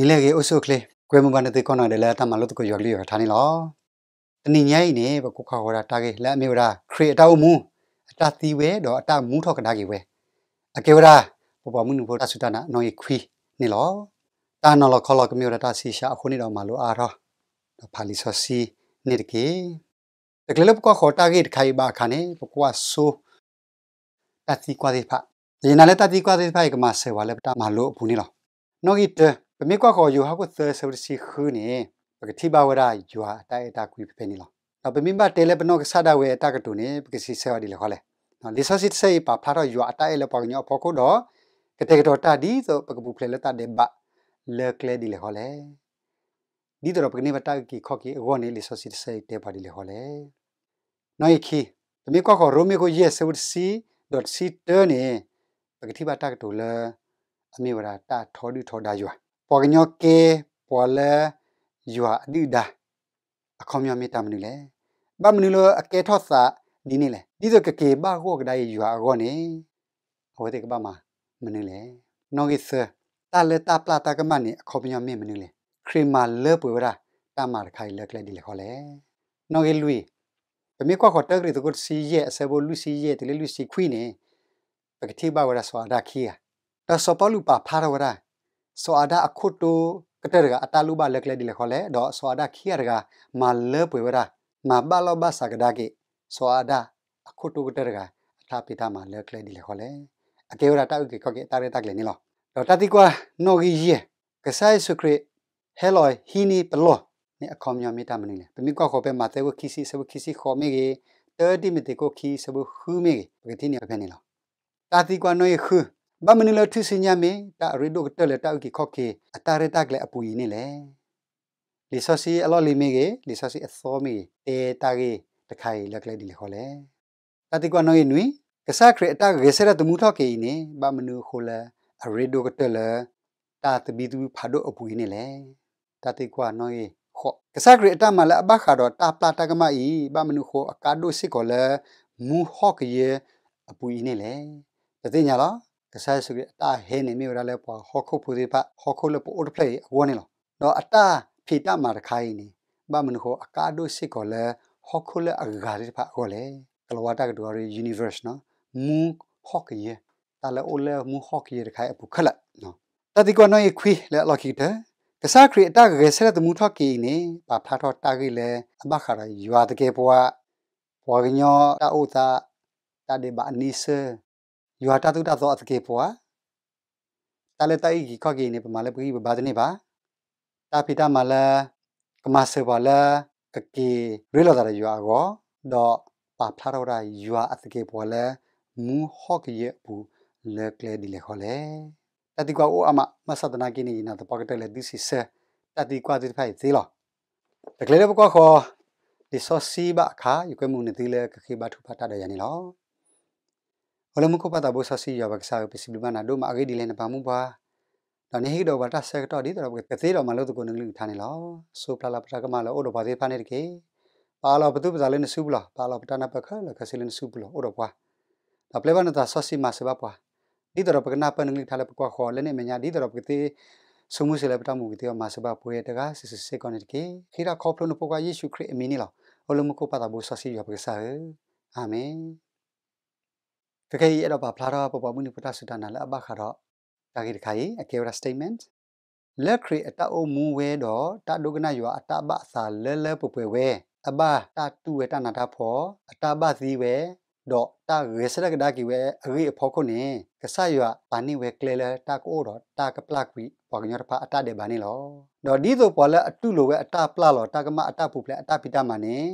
ဒ်လဲၣ်ဂ့ၤ အိၣ်ဆူၣ်အိၣ်ချ့ ကွဲမုာ်ဘၣ်နသုကိးနီၢ်ဒဲးလၢတၢ်မၤလိသကိးယွၤကလုၢ်ယွၤကထါန့ၣ်လီၤ. တနံၤညါအံၤန့ၣ် ပကကွၢ်ဃီၤဝဲဒၣ်တၢ်ဂ့ၢ်လၢအမ့ၢ်ဝဲဒၣ် ခရံာ်အတၢ်အိၣ်မူ, အတၢ်သံဝဲ ဒီးအတၢ်မူထီၣ်ကဒါက့ၤဝဲ, အကဲဝဲဒၣ် ပပှၤမုၢ်နံၤဖိတၢ်စူၢ်တၢ်နာ်နီၣ်ဂံၢ်ခွံန့ၣ်လီၤ. တၢ်နီၤလီၤခီလီၤကမ့ၢ်ဝဲဒၣ်တၢ်ဆံးစှၤအဃိန့ၣ်ဒီးမၤလိအါထီၣ်, ဒီးဖးလံာ်စီဆှံန့ၣ်တက့ၢ်. တချုးလၢပကွၢ်ဃီၤတၢ်ဂ့ၢ်တခါအံၤဘၣ်အခါန့ၣ် ပကွၢ်ဆိ တၢ်သံကွၢ်သ့ၣ်တဖၣ်, ယနာ်လၢတၢ်သံကွၢ်သ့ၣ်တဖၣ်အံၤ ကမၤစၢၤပှၤလၢပတၢ်မၤလိအပူၤန့ၣ်လီၤ. နီၣ်ဂံၢ်တၢ, ပမ့ၢ်ကွၢ်ဃီၤယိၤဟၣ်ခိၣ်သၢဆၢဖိတဆံဃုန့ၣ်, ပကထံၣ်ဘၣ်ဝဲဒၣ်ယွၤအတၢ်အဲၣ်တၢ်ကွံဖဲဖဲန့ၣ်လီၤ. ဒီးပမ့ၢ်ဘၣ်တဲလၢပနီၢ်ကစၢ်ဒၣ်ဝဲအတၢ်ကတိၤန့ၣ် ပကစံးဆၢအီၤဒ်လဲၣ်ဃီလဲၣ်. လံာ်စီဆှံတဆၢအံၤပာ်ဖျါထီၣ်ယွၤအတၢ်အဲၣ်လၢပှၤကညီအဖီခိၣ်ဒီး ကတဲာ်ကတီၤတၢ်ဒ်သိးပကပူၤဖျဲးလၢတၢ်ဒဲးဘးလၢကျဲဒ်လဲၣ်ဃီလဲၣ်. ဒ်သိးဒီးပကန့ၢ်ဘၣ်တၢ်အုၣ်က့ၤခီၣ်က့ၤအဂီၢ်န့ၣ် လံာ်စီဆှံတဆၢအံၤတဲပှၤဒ်လဲၣ်ဃီလဲၣ်. နီၣ်ဂံၢ်ခံ, ပမ့ၢ်ကွၢ်ဃီၤရိမ့ၤခိၣ်ယဲၢ်ဆၢဖိတဆံ ဒီးတဆံတၢန့ၣ်, ပကထံၣ်ဘၣ်တၢ်ကတိၤလၢ အမ့ၢ်ဝဲဒၣ်တၢ်ထီဒုၣ်ထီဒါယွၤ, ပှၤကညီကဲပှၤလၢ ယွၤအဒုၣ်ဒါ အခီပညီမ့ၢ်တၢ်မနုၤလဲၣ်. ဘၣ်မနုၤလၢအကဲထီၣ်သးဒ်န့ၣ်လဲၣ်. ဒ်သိးကက့ၤဘၣ်ဂီၢ်ကဒါအံၤယွၤအဂီၢ်န့ၣ်, အဝဲသ့ၣ်ကဘၣ်မၤမနုၤလဲၣ်. နီၣ်ဂံၢ်သၢ, တၢ်လၢတၢ်ပျၢ်တၢ်ကမၣ်န့ၣ် အခီပညီမ့ၢ်မနုၤလဲၣ်. ခရံာ်မၤလၢပှဲၤဝဲဒၣ် တၢ်မၤတခါအံၤလၢကျဲဒ်လဲၣ်ဃီလဲၣ်. နီၣ်ဂံၢ်လွံၢ်, ပမ့ၢ်ကွၢ်ဃီၤတၢကရံၣ်သူးခိၣ်တဆံယဲၢ်အဆၢဖိလွံၢ်ဆံယဲၢ်တုၤလၢလွံၢ်ဆံခွံန့ၣ်, ပကထံၣ်ဘၣ်ဝဲဒၣ်စီၤအၤဒၣ်ခံဂၤ, ဒီးစီၤပီလူးပာ်ဖျါထီၣ်ဝဲဒၣ် စီၤအၤဒၣ်အခိၣ်တိကတၢၢ်တဂၤအတၢ်လိၣ်ဘၣ်လၢကျဲဒ်လဲၣ်ဃီလဲၣ်, ဒီးစီၤအၤဒၣ်ခံဂၤတဂၤ မၤလၢပှဲၤဝဲဒၣ်, မၤဘၣ်လီၢ်ဘၣ်စးကဒါက့ၤ စီၤအၤဒၣ်အခိၣ်တိကတၢၢ်တဂၤ အတၢ်ဖံးတၢ်မၤလၢကျဲဒ်လဲၣ်ဃီလဲၣ်. အကဲဝဲဒၣ်တၢ်အုၣ်က့ၤခီၣ်က့ၤအတၢ်ရဲၣ်တၢ်ကျဲၤန့ၣ်လီၤ. ဒီးတၢ်သံကွၢ်နီၣ်ဂံၢ်ယဲၢ်, ကစၢ်ယ့ၣ်ၡူးခရံာ် ဟဲလီၤဟံးန့ၢ်ပလီၢ်န့ၣ် အခီပညီမ့ၢ်တၢ်မနုၤလဲၣ်. ပမ့ၢ်ကွၢ်ဃီၤဖဲမးသဲခိၣ်ခံဆံအဆၢဖိခံဆံဃိးမ့ၢ်ဂ့ၤ, တၢတံၤမသ့းခိၣ်ခံအဆၢဖိဃုမ့ၢ်ဂ့ၤ, ပကထံၣ်န့ၢ်ဖဲန့ၣ်လီၤ. တၢ်သံကွၢ်နီၣ်ဂံၢ်ဃု, ဘၣ်မနုၤလၢထူၣ်စုညါမ့ၢ်တၢ်အရ့ဒိၣ်ကတၢၢ်လၢတၢ်အုၣ်က့ၤခီၣ်က့ၤ အတၢ်ရဲၣ်တၢ်ကျဲၤအပူၤအံၤန့ၣ်လဲၣ်. လံာ်စီဆှံအလီၢ်လံၤမ့ၢ်ဂ့ၤ, လံာ်စီဆှံအသီမ့ၢ်ဂ့ၤ, တဲတၢ်ဂ့ၢ်တခါအံၤလၢကျဲဒ်လဲၣ်ဃီလဲၣ်. တၢ်သံကွၢ်နီၣ်ဂံၢ်နွံ, ကစၢ်ခရံာ်အတၢ်ဂဲၤဆၢထၢၣ်သမူထီၣ်က့ၤအံၤန့ၣ် ဘၣ်မနုၤအဃိလၢ အရ့ဒိၣ်ကတၢၢ်လၢ တၢ်သဘံၣ်သဘုၣ်ဖးဒိၣ်အပူၤအံၤန့ၣ်လဲၣ်. တၢ်သံကွၢ်နီၣ်ဂံၢ်ဃိး, ကစၢ်ခရံာ်အတၢ်မၤလၢအဘၣ်ဃးဒီးတၢ်ပျၢ်တၢ်ကမၣ်အံၤ ဘၣ်မနုၤအဃိအကါဒိၣ်စ့ၢ်ကီးလၢ မူဟီၣ်ကယၢအပူၤအံၤန့ၣ်လဲၣ်. ပသ့ၣ်ညါလီၤ. ကစၢ်ယ့ၣ်ၡူးခရံာ်အတၢ်ဟဲန့ၣ်မ့ၢ်ဝဲဒၣ်လၢပှၤဟီၣ်ခိၣ်ဖိသ့ၣ်တဖၣ် ဟီၣ်ခိၣ်လၢပအိၣ်တဖျၢၣ်အံၤအဂီၢ်န့ၣ်လီၤ. ဒီးအတၢ်ဖံးတၢ်မၤတခါအံၤန့ၣ် ဘၣ်မနုၤအဃိအကါဒိၣ်စ့ၢ်ကီးလၢ ဟီၣ်ခိၣ်လၢအဂၤသ့ၣ်တဖၣ်အဂီၢ်လဲၣ်. ကလၤဝါတၢ်ကတိၤအီၤ universe နီၤ, မူဟီၣ်ကယၢ, တၢ်လၢအအိၣ်လၢမူဟီၣ်ကယၢတခါအံၤအပူၤခဲလၢာ် တၢ်သံကွၢ်နီၣ်ဂံၢ်ခွံလၢအလီၢ်ခံကတၢၢ်, ကစၢ်ခရံာ်အတၢ်ဂဲၤဆၢထၢၣ်သမူထီၣ်က့ၤအံၤန့ၣ် ပာ်ဖျါထီၣ်တၢ်ဂ့ၢ်လၢအဘၣ်ဃးဒီးယွၤသကဲးပဝး, ပှၤကညီတၢ်အိၣ်သး, တၢ်ဒဲးဘးအန့ဆၢၣ်, ယွၤတၢ်သိၣ်တၢ်သီအသကဲးပဝး, တၢ်လၢတၢ်အုၣ်က့ၤခီၣ်က့ၤအံၤန့ၣ် ပမၤလၢပဂံၢ်ပဘါတန့ၢ်ဘၣ်. တၢ်ဖံးတၢ်မၤလၢ ကမၤစၢၤပှၤလၢ ကက့ၤရ့လိာ်သးဒီးယွၤအဂီၢ်, ဒီးပာ်ဖျါထီၣ်ဝဲဒၣ်ယွၤအသကဲးပဝးလၢ မူဟီၣ်ကယၢအပူၤ လၢကျဲဒ်လဲၣ်ဃီလဲၣ်. တၢ်သံကွၢ်အိၣ်အါမး ဘၣ်ဆၣ်သနာ်က့န့ၣ် ယနာ်သပှၢ်ကတၢၢ်လၢသုစံးဆၢ တၢ်သံကွၢ်သ့ၣ်တဖၣ်အံၤသ့လီၤ. တချုးလၢပကွၢ်ဃီၤ လံာ်စီဆှံဘၣ်အခါ ယကွဲမုာ်နသုလၢကဃ့ဘါထုကဖၣ်တၢ်ဒီးယၤန့ၣ်လီၤ. အိၣ်လၢမူခိၣ်ပၢ်သးဘိစီဆှံယွၤပကစၢ်ဧၢ, ပစံးဘျုးဘၣ်နၤဒိၣ်မးအဂ့ၢ်ဒ်လဲၣ် နပာ်မူပှၤ, ဒီးနဟ့ၣ်ကဒီးပှၤတၢ်ဆၢကတီၢ်ဒ်သိးဒီးပကသ့ဒီးမၤလိသကိးနကလုၢ်ကထါန့ၣ်လီၤ. စူၢ်ပျၢ်လၢပတၢ်ကမၣ်လၢအိၣ်ဒီးပှၤသ့ၣ်တဖၣ်န့ၣ်တက့ၢ်. ပာ်အလီၤပသူၣ်ပသးလၢနစုပူၤလီၤ. ပာ်အလီၤပတၢ်နၢ်ပၢၢ်ခဲလၢာ်ခဲဆ့လၢနစုပူၤလီၤ. အိၣ်ဒီးပှၤ ဒီးပျဲဘၣ်နသးစီဆှံမၤစၢၤဘၣ်ပှၤ, ဒ်သိးဒီးပကနၢ်ပၢၢ်နကလုၢ်ကထါလၢပကွၢ်ဃီၤလၢန့ၣ်အမဲာ်ညါ ဒ်သိးဒီးပကသ့ ဆိကမိၣ်စ့ၢ်လၢပတၢ်မူပူၤကသ့အီၤ မၤစၢၤဘၣ်ပှၤတဂၤစုာ်စုာ်စ့ၢ်ကီးန့ၣ်တက့ၢ်. ဃ့တၢ်ခီဖျိနဖိခွါယ့ၣ်ၡူးခရံာ်အမံၤန့ၣ်လီၤ. အိၣ်လၢမူခိၣ်ပၢ်သးဘိစီဆှံယွၤပကစၢ်ဧၢ, အၤမ့ၣ်. ခဲကနံၣ်အံၤ ယအဲၣ်ဒိးပာ်ဖျါထီၣ်ပပှၤမုၢ်နံၤဖိတၢ်စူၢ်တၢ်နာ်လၢအဘၣ်ဃးဒီး တၢ်ဂ့ၢ်တခါအံၤ အကဲဝဲဒၣ် statement လၢခရံာ်အတၢ်အိၣ်မူဝဲဒီး တၢ်ဒိကနၣ်ယွၤအတၢ်ဘၣ်အသးလၢလၢပှဲၤပှဲၤဝဲ, အဘၣ်တၢ်တူၢ်ဝဲတၢ်နးတၢ်ဖှီၣ်, အတၢ်ဘၣ်သံဝဲ, ဒီးတၢ်ဂဲၤဆၢထၢၣ်ကဒါက့ၤဝဲအဂ့ၢ်အဖီခိၣ်န့ၣ် ကစၢ်ယွၤပာ်န့ၢ်ဝဲကျဲလၢတၢ်ကအိၣ်ဒီးတၢ်ကပျၢ်ကွံာ်ပှၤကညီတဖၣ်အတၢ်ဒဲးဘးန့ၣ်လီၤ. ဒီးဒ်သိးပှၤလၢအတူၢ်လိာ်ဝဲအတၢ်ပျၢ်လီၤတၢ်ကမၣ်အတၢ်ပူၤဖျဲးအတၢ်ဖံးတၢ်မၤန့ၣ်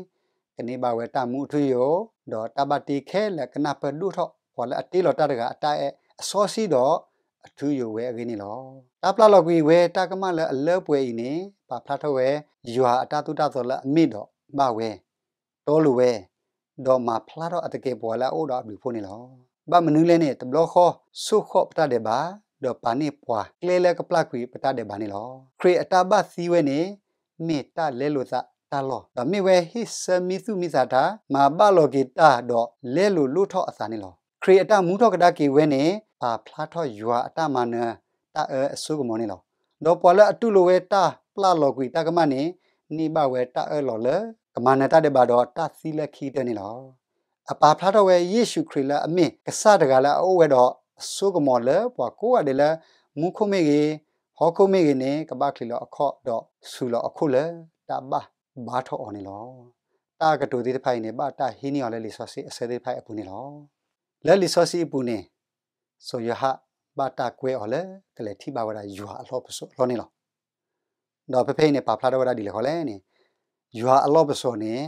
ကန့ၢ်ဘၣ်ဝဲတၢ်မူအထူအယိာ်, ဒီးတၢ်ဘၣ်တ့ခဲလၢာ်ကနၢ်ပၢၢ်ဒိၣ်ထီၣ်ပှၤလၢအတ့လီၤတၢ်တဂၤအတၢ်အဲၣ်အစီဆှံဒီးအထူအယိာ်ဝဲအဂ့ၢ်န့ၣ်လီၤ. တၢ်ပျၢ်လီၤကွံာ်ဝဲတၢ်ကမၣ်လၢအလၢပှဲၤအံၤန့ၣ် ပာ်ဖျါထီၣ်ဝဲ ယွၤအတၢ်သိၣ်တၢ်သီလၢအမ့ၢ်ဒီးဘၣ်ဝဲ, တီလိၤဝဲ, ဒီးမၤဖျါထီၣ်အသကဲးပဝးလၢအအိၣ်ဒီးအဘျုးအဖှိၣ်န့ၣ်လီၤ. ဘၣ်မနုၤလဲၣ်န့ၣ် တဘျီဃီ ဆိၣ်ဃီၣ်ပတၢ်ဒဲးဘး, ဒီးပာ်န့ၢ်ပှၤကျဲလၢကပျၢ်ကွံာ်ပတၢ်ဒဲးဘးန့ၣ်လီၤ. ခရံာ်အတၢ်ဘၣ်သံဝဲန့ၣ် မ့ၢ်တၢ်လဲလိာ်သးတၢ်လီၢ်, ဒီးမ့ၢ်ဝဲဟ့ၣ်ဆၢမံသူၣ်မံသးတၢ်, မၤဘၣ်လီၤက့ၤတၢ်ဒီးလဲလိာ်လိၣ်ထီၣ်အသးန့ၣ်လီၤ. ခရံာ်အတၢ်မူထီၣ်ကဒါက့ၤဝဲန့ၣ် ပာ်ဖျါထီၣ်ယွၤအတၢ်မၤနၢၤတၢ်အၢအစိကမီၤန့ၣ်လီၤ. ဒီးပှၤလၢအတူၢ်လိာ်ဝဲတၢ်ပျၢ်လီၤကွံာ်တၢ်ကမၣ်န့ၣ် န့ၢ်ဘၣ်ဝဲတၢ်အၢၣ်လီၤလၢ ကမၤနၢၤတၢ်ဒဲးဘးဒီးတၢ်သံလၢခံကတၢၢ်န့ၣ်လီၤ. အပာ်ဖျါထီၣ်ဝဲယ့ၣ်ၡူးခရံာ်လၢအမ့ၢ်ကစၢ်တဂၤလၢအအိၣ်ဝဲဒီးအစိကမီၤလၢပှၤကိးဂၤဒဲးလၢ မူခိၣ်မ့ၢ်ဂ့ၤ, ဟီၣ်ခိၣ်မ့ၢ်ဂ့ၤန့ၣ် ကဘၣ်ချံးလီၤအခီၣ်ဒီးဆူးလီၤအခိၣ်လၢ တၢ်ဘၣ်ဘါထီၣ်အီၤန့ၣ်လီၤ. တၢ်ကတိၤသ့ၣ်တဖၣ်အံၤန့ၣ် ဘၣ်တၢ်ဟံးန့ၢ်အီၤလၢလံာ်စီဆှံအဆၢသ့ၣ်တဖၣ်အံၤအပူၤန့ၣ်လီၤ. လၢလံာ်စီဆှံအပူၤန့ၣ် စီၤယိၤဟၣ်ဘၣ်တၢ်ကွဲးအီၤလၢကလဲၤထံၣ်ဘၣ်ဝဲဒၣ်ယွၤအလီၢ်ပစိာ်အလီၢ်န့ၣ်လီၤ. ဒီးဖဲဖဲအံၤန့ၣ် ပာ်ဖျါထီၣ်ဝဲဒၣ်ဒ်လဲၣ်ဃီလဲၣ်န့ၣ်, ယွၤအလီၢ်ပစိာ်န့ၣ်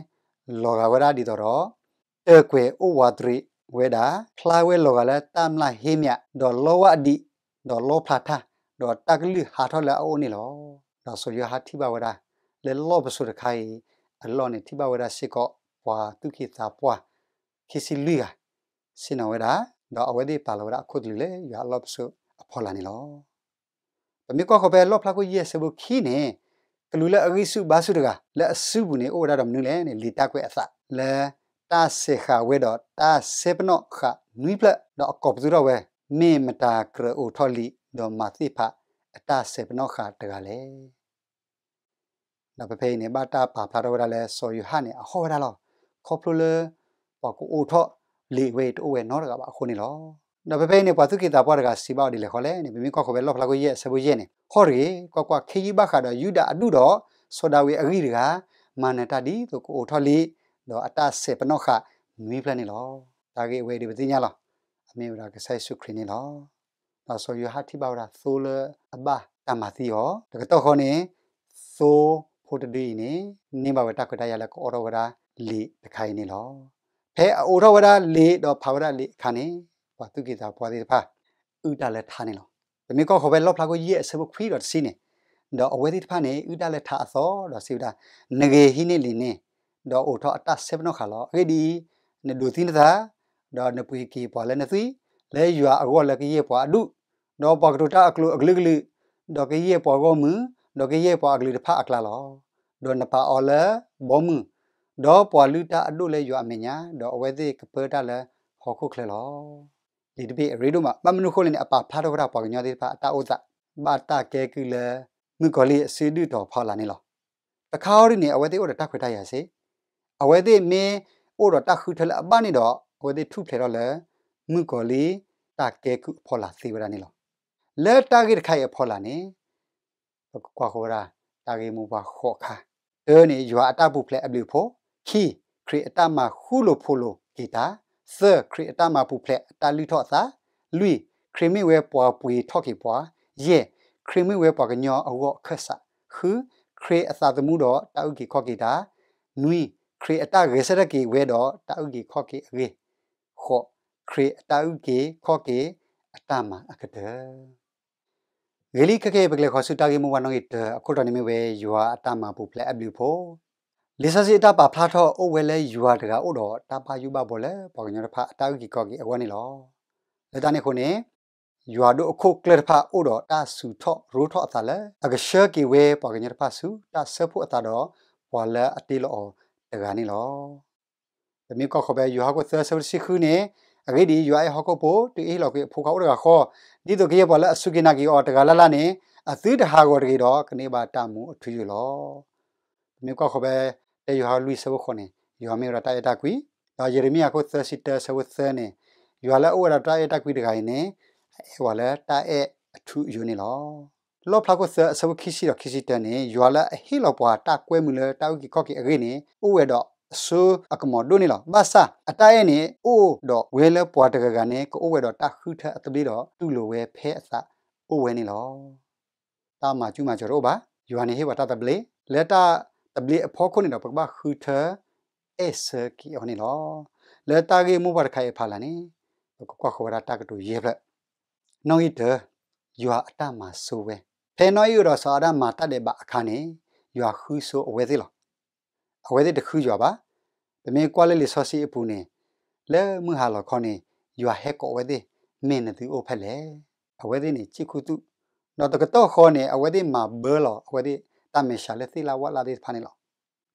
လီၤဂာ်ဝဲဒၣ်ဒ်သိးဒီး တၢၢ်ကွဲၤအိၣ်ဝးတရံးဝဲဒၣ်, ဖျါဝဲလီၤဂာ်လၢတၢ်မျၢ်ဟ့မၠး, ဒီးလီဝၣ်အဒံး, ဒီးလီဖျါထၣ်, ဒီးတၢ်ကလုၢ်ဟးထီၣ်လၢအအိၣ်န့ၣ်လီၤ. ဒီးစီၤယိၤဟၣ်ထံၣ်ဘၣ်ဝဲဒၣ် လၢလီၢ်ပစိာ်တခါအံၤ အလီၢ်န့ၣ် ထံၣ်ဘၣ်ဝဲဒၣ်စ့ၢ်ကီး ပှၤသူၣ်က့သးပှၢ် ခံဆံလွံၢ်ဂၤ ဆ့ၣ်နီၤဝဲဒၣ်, ဒီးအဝဲသ့ၣ်ပာ်လီၤဝဲဒၣ်အခိၣ်သလုးလၢယွၤအလီၢ်ပစိာ်အဖီလာ်န့ၣ်လီၤ. ပမ့ၢ်ကွၢ်ဃီၤဖဲလီၣ်ဖျါခိၣ်ယဲၢ်အဆၢဖိခံန့ၣ်, ကလူးလၢအဂံၢ်ဆူၣ်ဘါဆူၣ်တဂၤ လၢအစုပူၤန့ၣ် အိၣ်ဝဲဒၣ်ဒီးမနုၤလဲၣ်န့ၣ် လံာ်တၢ်ကွဲးအသး လၢတၢ်စဲးဃာ်ဝဲဒီးတၢ်စဲပနီၣ်ဃာ်နွံဖျၢၣ်, ဒီးအကိးပသူထီၣ်ဝဲ မ့ၢ်မတၤကြၢးအိးထီၣ်လံာ် ဒီးမၤသ့ၣ်ဖးအတၢ်စဲးပနီၣ်ဃာ်တဂၤလဲၣ်. ဒီးဖဲဖဲအံၤန့ၣ် ဘၣ်တၢ်ပာ်ဖျါထီၣ်ဝဲဒၣ်လၢစီၤယိၤဟၣ်န့ၣ် အဟီၣ်ဝဲဒၣ်လီၤ. ခီဖျိလၢ ပှၤကအိးထီၣ်လံာ်ဝဲအံၤတအိၣ်ဝဲနီတဂၤဘၣ်အဃိန့ၣ်လီၤ. ဒီးဖဲဖဲအံၤန့ၣ် ပှၤသူၣ်က့သးပှၢ်တဂၤစံးဘၣ်အီၤဒ်လဲၣ်ဃီလဲၣ်န့ၣ် ပမ့ၢ်ကွၢ်ဃီၤဖဲလီၣ်ဖျါခိၣ်ယဲၢ်အဆၢဖိယဲၢ်န့ၣ်, ဟီၣ်တဂ့ၤ, ကွၢ်ကွၢ်, ခ့ယုၢ်ဘၣ်ဃးဒီးယူဒၤအဒူၣ်ဒီး စီၤဒၤဝံးအဂံၢ်တဂၤ, မၤနၢၤတၢ်ဒ်သိးကအိးထီၣ်လံာ်, ဒီးအတၢ်စဲးပနီၣ်ဃာ်နွံဖျၢၣ်န့ၣ်လီၤ. တၢ်ဂ့ၢ်အဝဲအံၤဒ်ပသ့ၣ်ညါလီၤ. အမ့ၢ်ဝဲဒၣ်ကစၢ်ယ့ၣ်ၡူးခရံာ်န့ၣ်လီၤ. ဒီးစီၤယိၤဟၣ်ထံၣ်ဘၣ်ဝဲဒၣ်သိလၢအဘၣ်တၢ်မၤသံအီၤ, တကတီၢ်ဃီန့ၣ် သိဖိတဒုအံၤန့ၣ် န့ၢ်ဘၣ်ဝဲတၢ်ခွဲးတၢ်ယာ်လၢကအိးထီၣ်ဝဲဒၣ်လံာ်တခါအံၤန့ၣ်လီၤ. ဖဲအအိးထီၣ်ဝဲဒၣ်လံာ်ဒီးဖးဝဲဒၣ်လံာ်အခါန့ၣ် ပှၤသူၣ်က့သးပှၢ်သ့ၣ်တဖၣ် အုၣ်တၢ်လၢထါန့ၣ်လီၤ. ပမ့ၢ်ကွၢ်ဃီၤဖဲလီၣ်ဖျါခိၣ်ယဲၢ်အဆၢဖိခွံဒီးတဆံန့ၣ်, ဒီးအဝဲသ့ၣ်တဖၣ်န့ၣ် အုၣ်တၢ်လၢထါအသီဒီးစံးဝဲဒၣ်, နဂ့ၤဟံးန့ၢ်လံာ်န့ၣ်, ဒီးအိးထီၣ်အတၢ်စဲပနီၣ်ဃာ်လီၤ. အဂ့ၢ်ဒ်အံၤ, နဒိးသံနသး, ဒီးနပှ့ၤက့ၤပှၤလၢနသွံၣ်, လၢယွၤအဂီၢ်လၢကယဲၢ်ပှၤအဒူၣ်, ဒီးပှၤကတိၤတၢ်အကျိၤအကလုာ်ကလုာ်, ဒီးကယဲၢ်ပှၤဂီၢ်မုၢ်, ဒီးကယဲၢ်ပှၤအကလုာ်တဖၣ်အကျါလီၤ. ဒီးနပာ်အီၤလၢဘီမုၢ်, ဒီးပှၤလုၢ်တၢ်အဒိၣ်လၢယွၤအမဲာ်ညါ, ဒီးအဝဲသ့ၣ်ကပၢတၢ်လၢဟီၣ်ခိၣ်ချၢလီၤ. လံာ်တဘ့ၣ်အရ့ဒိၣ်မး, ဘၣ်မနုၤအဃိလဲၣ်န့ၣ် အပာ်ဖျါထီၣ်ဝဲဒၣ်ပှၤကညီသ့ၣ်တဖၣ်အတၢ်အိၣ်သး, ဘၣ်တၢ်ကဲကုၢ်လၢ မုၣ်ကီၤလံၢ်အစုဒုၣ်တီၤဖီလာ်န့ၣ်လီၤ. တခါအံၤဒ်န့ၣ် အဝဲသ့ၣ်အိၣ်ဒီးတၢ်ခွဲးတၢ်ယာ်စ့ၢ်, အဝဲသ့ၣ်မ့ၢ်အိၣ်ဒီးတၢ်ဃုထၢလၢအဘၣ်န့ၣ်ဒီး အဝဲသ့ၣ်ထူၣ်ဖျဲးထီၣ်လၢ မုၣ်ကီၤလံၢ်တၢ်ကဲကုၢ်အဖီလာ်သ့ဝဲဒၣ်န့ၣ်လီၤ. လၢတၢ်ဂ့ၢ်တခါအံၤအဖီလာ်န့ၣ် ပကကွၢ်ဃီၤဝဲဒၣ် တၢ်ဂ့ၢ်မိၢ်ပှၢ်ဃိးခါ, တၢန့ၣ် ယွၤအတၢ်ပူၤဖျဲးအဘျုးအဖှိၣ်, ခံ, ခရံာ်အတၢ်မၤဃူလိာ်ဖိးလိာ်က့ၤတၢ်, သၢ, ခရံာ်အတၢ်မၤပူၤဖျဲးအတၢ်လုၢ်ထီၣ်အသး, လွံၢ်, ခရံာ်မ့ၢ်ဝဲပှၤပှ့ၤထီၣ်က့ၤပှၤ, ယဲၢ်, ခရံာ်မ့ၢ်ဝဲပှၤကညီအဂီၢ်အခၢၣ်စး, ဃု, ခရံာ်အသးသမူဒီးတၢ်အုၣ်က့ၤခီၣ်က့ၤတၢ်, နွံ, ခရံာ်အတၢ်ဂဲၤဆၢထၢၣ်က့ၤဝဲဒီးတၢ်အုၣ်က့ၤခီၣ်က့ၤအဂ့ၢ်, ဃိး, ခရံာ်အတၢ်အုၣ်က့ၤခီၣ်က့ၤအတၢ်မၤအကတၢၢ် ဂ့ၤလံ ခဲကနံၣ်အံၤ ပကလဲၤဃီၤဆူတၢ်ဂ့ၢ်မိၢ်ပှၢ်နီၣ်ဂံၢ်တၢ အခိၣ်တီန့ၣ်မ့ၢ်ဝဲ ယွၤအတၢ်မၤပူၤဖျဲးအဘျုးအဖှိၣ်. လံာ်စီဆှံအတၢ်ပာ်ဖျါထီၣ်အိၣ်ဝဲလၢယွၤတဂၤအိၣ်ဒီးတၢ်ဘၣ်ယိၣ်ဘၣ်ဘှီလၢပှၤကညီတဖၣ်အတၢ်အုၣ်က့ၤခီၣ်က့ၤအဂီၢ်န့ၣ်လီၤ. လၢတၢ်န့ၣ်အဃိန့ၣ် ယွၤဒိးအခိၣ်ကျၢၢ်တဖၣ်အိၣ်ဒီးတၢ်စူၤထီၣ်ရိထီၣ်အသးလၢ အကဆှၢက့ၤဝဲပှၤကညီတဖၣ်ဆူတၢ်ဆၢဖှိၣ်အသးဒီး ပှၤလၢအတ့လီၤအီၤတဂၤန့ၣ်လီၤ. ပမ့ၢ်ကွၢ်ဃီၤဖဲယိၤဟၣ်ခိၣ်သၢဆၢဖိတဆံဃုန့ၣ်, အဂ့ၢ်ဒ်အံၤ, ယွၤအဲၣ်ဟီၣ်ခိၣ်ဖိ တုၤအဟ့ၣ်လီၤကွံာ်အဖိခွါအိၣ်တဂၤဃီ, ဒ်သိးကယဲၢ်ပှၤလၢအစူၢ်က့ၤနာ်က့ၤအီၤတဂၤလၢ်လၢ်န့ၣ် အသုတဟးဂီၤတဂ့ၤဒီး ကန့ၢ်ဘၣ်တၢ်မူအထူအယိာ်လီၤ. ပမ့ၢ်ကွၢ်ဃီၤဖဲ တၢယိၤဟၣ်လွံၢ်ဆၢဖိဃိးန့ၣ် ယွၤမ့ၢ်ဝဲဒၣ်တၢ်အဲၣ်တၢ်ကွံ, ဒီးယရမံယၤခိၣ်သၢဆံတၢဆၢဖိသၢန့ၣ်, ယွၤလၢအအိၣ်ဝဲဒၣ်တၢ်အဲၣ်တၢ်ကွံတဂၤအံၤန့ၣ် အအဲၣ်ပှၤလၢတၢ်အဲၣ်အထူအယိာ်န့ၣ်လီၤ. လီၣ်ဖျါခိၣ်သၢအဆၢဖိခံဆံဒီးခံဆံတၢန့ၣ် ယွၤလၢအဟ့ၣ်လီၤပှၤတၢ်ကွဲမုာ်လၢတၢ်အုၣ်က့ၤခီၣ်က့ၤအဂ့ၢ်န့ၣ် အိၣ်ဝဲဒီးအစိအကမီၤဒိၣ်န့ၣ်လီၤ. ဘၣ်ဆၣ် အတၢ်အဲၣ်န့ၣ် အိၣ်ဒီးဝဲလၢပှၤတဂၤဂၤန့ၣ် ကအိၣ်ဝဲဒီးတၢ်ဃုထၢအသဘျ့ဒီးတူၢ်လိာ်ဝဲဖဲအသးအိၣ်ဝဲန့ၣ်လီၤ. တၢ်မၤကူမၤကၠီၤတအိၣ်ဘၣ်. ယွၤန့ၣ်ဟ့ၣ်ပှၤတၢ်သဘျ့, လၢတၢ်သဘျ့အဖီခိၣ်န့ၣ်ဒီး ပကဘၣ်ဃုထၢအဲၣ်ဆၢက့ၤအီၤန့ၣ်လီၤ. လၢတၢ်ဂ့ၢ်မိၢ်ပှၢ်တခါအံၤအဖီလာ်န့ၣ် ပကကွၢ်ဃီၤဝဲဒၣ်တၢ်ကတိၤယဲၢ်ဖျၢၣ်. နီၣ်ဂံၢ်တၢ, ယွၤအတၢ်မၤစိဝဲ. ဖဲနီၢ်အံၣ်အိၣ်ဒီးစီၤအၤဒၣ်မၤတၢ်ဒဲးဘးအခါန့ၣ် ယွၤဃုဆိအဝဲသ့ၣ်လီၤ. အဝဲသ့ၣ်တဃုယွၤဘၣ်. ပမ့ၢ်ကွၢ်လၢလံာ်စီဆှံအပူၤန့ၣ်, လၢမုၢ်ဟါလီၤခီန့ၣ် ယွၤဟဲကိးအဝဲသ့ၣ်, မ့ၢ်နသုအိၣ်ဖဲလဲၣ်. အဝဲသ့ၣ်န့ၣ် စံၣ်ခူသူၣ်, ဒီးတကတီၢ်ဃီန့ၣ် အဝဲသ့ၣ်မၤဘၢလီၤအဝဲသ့ၣ်တၢ်မဲာ်ဆှးလၢသ့ၣ်လၣ်ဝၣ်လၣ်သ့ၣ်တဖၣ်န့ၣ်လီၤ.